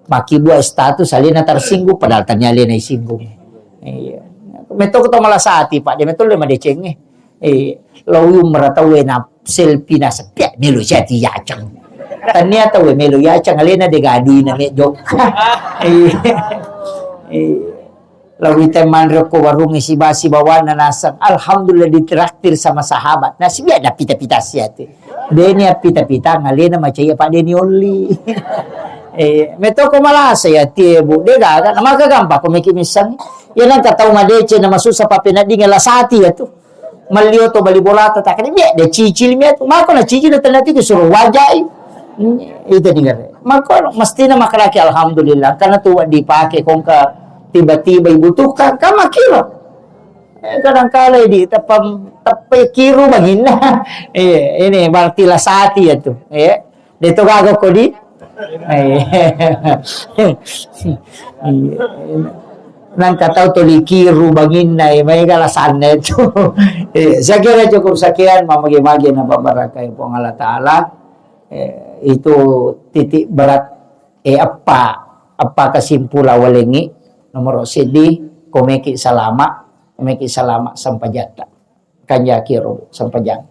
Makkibua status alena tersinggung, padahal tania alena isinggung. Iya. Metto ko to malasati, Pak, de metto le madecengnge. Eh, lo uyum meratau na selfie na sepiak melo siati yaceng. Tania tau melo yaceng alena de gadui na meddo. Eh, eh, lo wita manre ko warung isi basi bawana naseng. Alhamdulillah ditraktir sama sahabat. Nasi biar ada pita-pita siati. Deni pita-pita ngalena macaya Pak Deni Oli. Eh, metto ko malasa ya tie, Bu. De gaga, na maka gampang ko meki misseng. Ya nangka tau madeceng na masussa papeneddinge lasati ya tu. Mallio to bali bolata takkani, bia de cicil mi atu. Mako na cicil na tenna tiku suruh wajai. Hmm, itu dengar. Mako mesti na makalaki alhamdulillah. Karena tu dipake kongka tiba-tiba ibutuhkan, kan makiro. Eh, kadangkala di teppa, teppa kiru banginna. Eh, ini berarti lasati ya tu. Eh. De to gaga ko di. Eh. Iya. Nangka tau toli kiru banginna, eh, maega lasanna itu. Eh, saya kira cukup sekian, mamage-mage na pabarakai Puang Allah Ta'ala. Eh, itu titik berat, eh, apa, apa kesimpulan walengi, nomor sidi, komeki salama, komeki salama sampajatta. Kanjaki ro sempajang.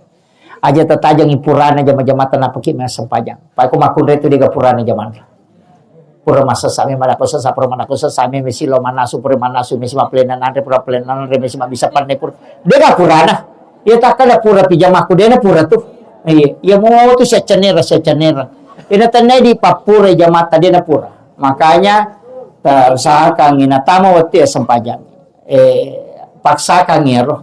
Aja tatajangi purana jama-jamata napaki massempajang. Pai ko makkunrai tu dega purana jamanna. Pura masessa memang dako sessa, pura manako sessa memang mesi lo manasu, pura manasu mesi mapelena nanre, pura pelena nanre mesi mabisa panne pura. Dega purana. Iya takkada pura pijamaku dena pura tu. Iya, iya mo tu siaccanera, siaccanera. Ina tennai di pappura jamata dena pura. Makanya, ta-, usahakan ina tama wettu ya sempajang. Eh, paksakan ero.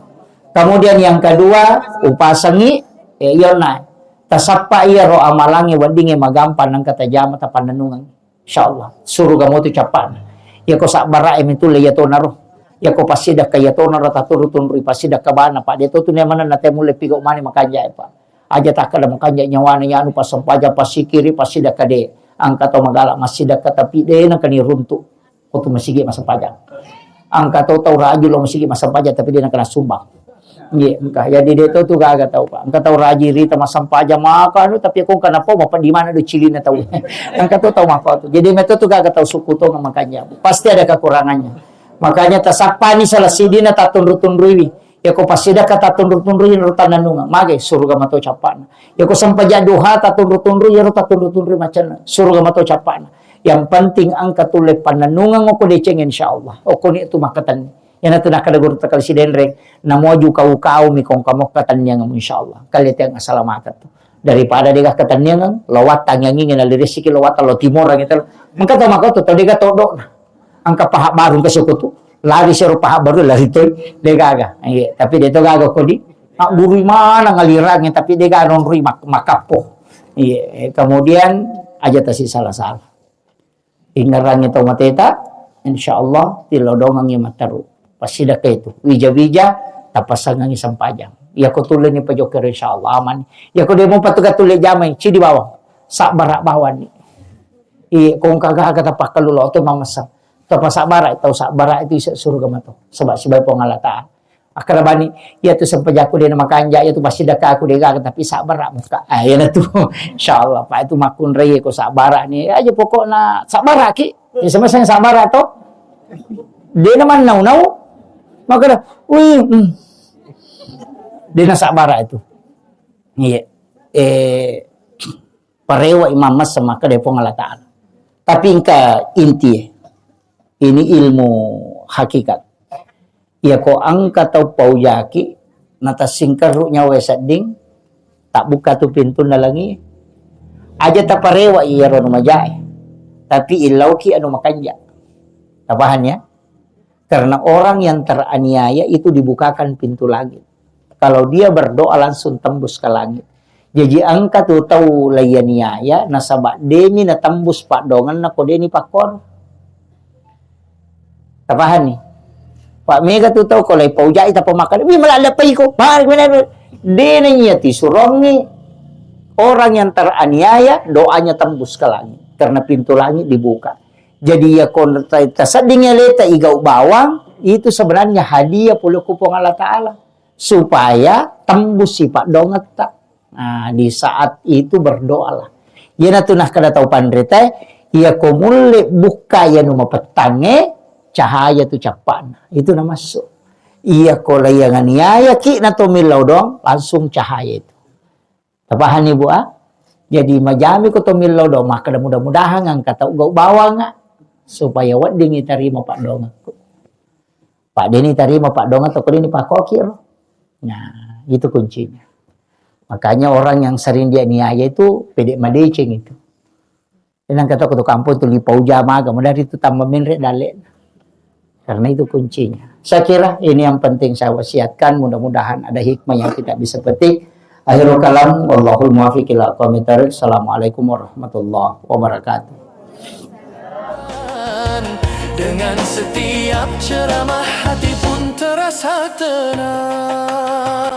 Kemudian yang kedua, upasangi, eh, iyonna. Tasappa iyaro amalangnge weddingnge magampang nengka tajama tapannennungeng. Insyaallah, suruga motu cappana. Iyako sabbara e mitulle iyatonaro. Iyako passidakka iyatonaro tatunru-tunrui passidakka bana, Pak. De to tu nemanenna te mulle pigau mani makanja e, Pak. Aja takkada makanja nyawana yanu passempaja, passikiri, passidakka de. Engka to magala massidakka tapi de nengka ni runtu. Ko tu masigi massempajang. Engka to tau raju lo masigi massempajang tapi de nengka na sumbang. Iya, engka. Jadi de to tu gaga tau, Pak. Engka tau raju rita massempajang maka anu tapi ko engka napo mapa di mana do cilina tau. Engka to tau maka tu. Jadi meto tu gaga tau suku to makanya. Pasti ada kekurangannya. Makanya tasappani salah sidina tatunru-tunruiwi. Yako passidakka tatunru-tunrui ro tannanunga. Mage suruga mato cappana. Yako sempajang duha tatunru-tunrui ro tatunru-tunrui macanna. Suruga mato cappana. Yang penting engka tulle pannennungeng okko deceng, insyaallah. Okko ni tu makkatenni. Yana tu nakkada guru takal sidenreng, namoju kau-kau mi kongka mokka tenniangmu, insyaallah. Kalian tiang asalamakeng tu. Daripada dega ketenniangeng, lowat tangiangi ngena lirisiki lowat lo timorang itu. Mengka to mako tu, to dega todok na. Engka paha baru ke suku tu. Lari sero paha baru lari tu. Dega aga. Iya, tapi de to gaga kodi. Mak guru mana ngalirangnya, tapi dega nonrui mak-, makappo. Iya, kemudian aja tasi salah-salah. Ingerangngi tau mateta, insyaallah tilodongengngi matteru. Passidakka itu, wija-wija, tapassangengngi sempajang. Iyako tulleni pajokkero, insyaallah aman. Iyako demo patuga tulle jamai, cidi bawang. Sabbara bawani. Iya, kongka gaga tapakkalu lo to mamessang. Tapa sabbara, tau sabbara itu isa suruga mato. Sebab sibai Puang Allah Ta'ala. Akkeda bani, iya tu sempajakku de na makanja, iya tu passidakkaku de gaga, tapi sabbara muka. Ah, iya tu. Insyaallah, Pak, itu makkunrai ko sabbara ni. Aja pokokna sabbara ki. Ya sama-sama sabbara to. De na mannau-nau. Maka dah, wih, hmm. De na sabbara itu. Iya. Eh, parewa imam masa maka de Puang Allah Ta'ala. Tapi engka inti, ini ilmu hakikat. Iyako engka tau paujaki, natassingkerru nyawa sedding, tabbukka tu pintunna langi. Aja taparewa iyaro anu majae, tapi illauki anu makanja. Tapahang ya? Karena orang yang teraniaya itu dibukakan pintu langit. Kalau dia berdoa langsung tembus ke langit. Jaji engka tu tau laiyaniaya nasaba demi natembus paddongenna ko deni pakkoro. Tapahani? Pak mega tu tau ko lai paujai tapa makkada, "Wi, maladde pa iko." Mari, mari, mari. Dena iya tisurongi orang yang teraniaya, doanya tembus ke langit. Karena pintu langit dibuka. Jadi, iya ko ta-, tasedding aleta igau bawang, itu sebenarnya hadiah pole ku Puang Allah Ta'ala. Supaya tembus sifat dongetta. Nah, di saat itu berdoalah. Iyanatu nakkeda tau panrita, iya ko mulle bukka iya nu mapettangnge, cahaya tu cappa'na. Itu namassu. Iya ko laiyanganiaya ki na to millau doang, langsung cahaya itu. Tapahanni, Bu, ah? Jadi, majami ko to millau do, makkeda mudah-mudahan engka tau gau bawang, ah, supaya weddingi tarima paddongekku. Pak deni tarima paddongeng to ko deni pakoki ro. Nah, itu kuncinya. Makanya orang yang sering dianiaya itu pede madeceng itu. Nengka to ko to kampung tu lipau jamaga, modari tu tambah menre dalle. Karena itu kuncinya. Saya kira ini yang penting saya wasiatkan, mudah-mudahan ada hikmah yang kita bisa petik. Akhirul kalam, wallahul muwaffiq ila aqwamit thariq. Assalamualaikum warahmatullahi wabarakatuh. Dengan setiap ceramah, hati pun terasa tenang.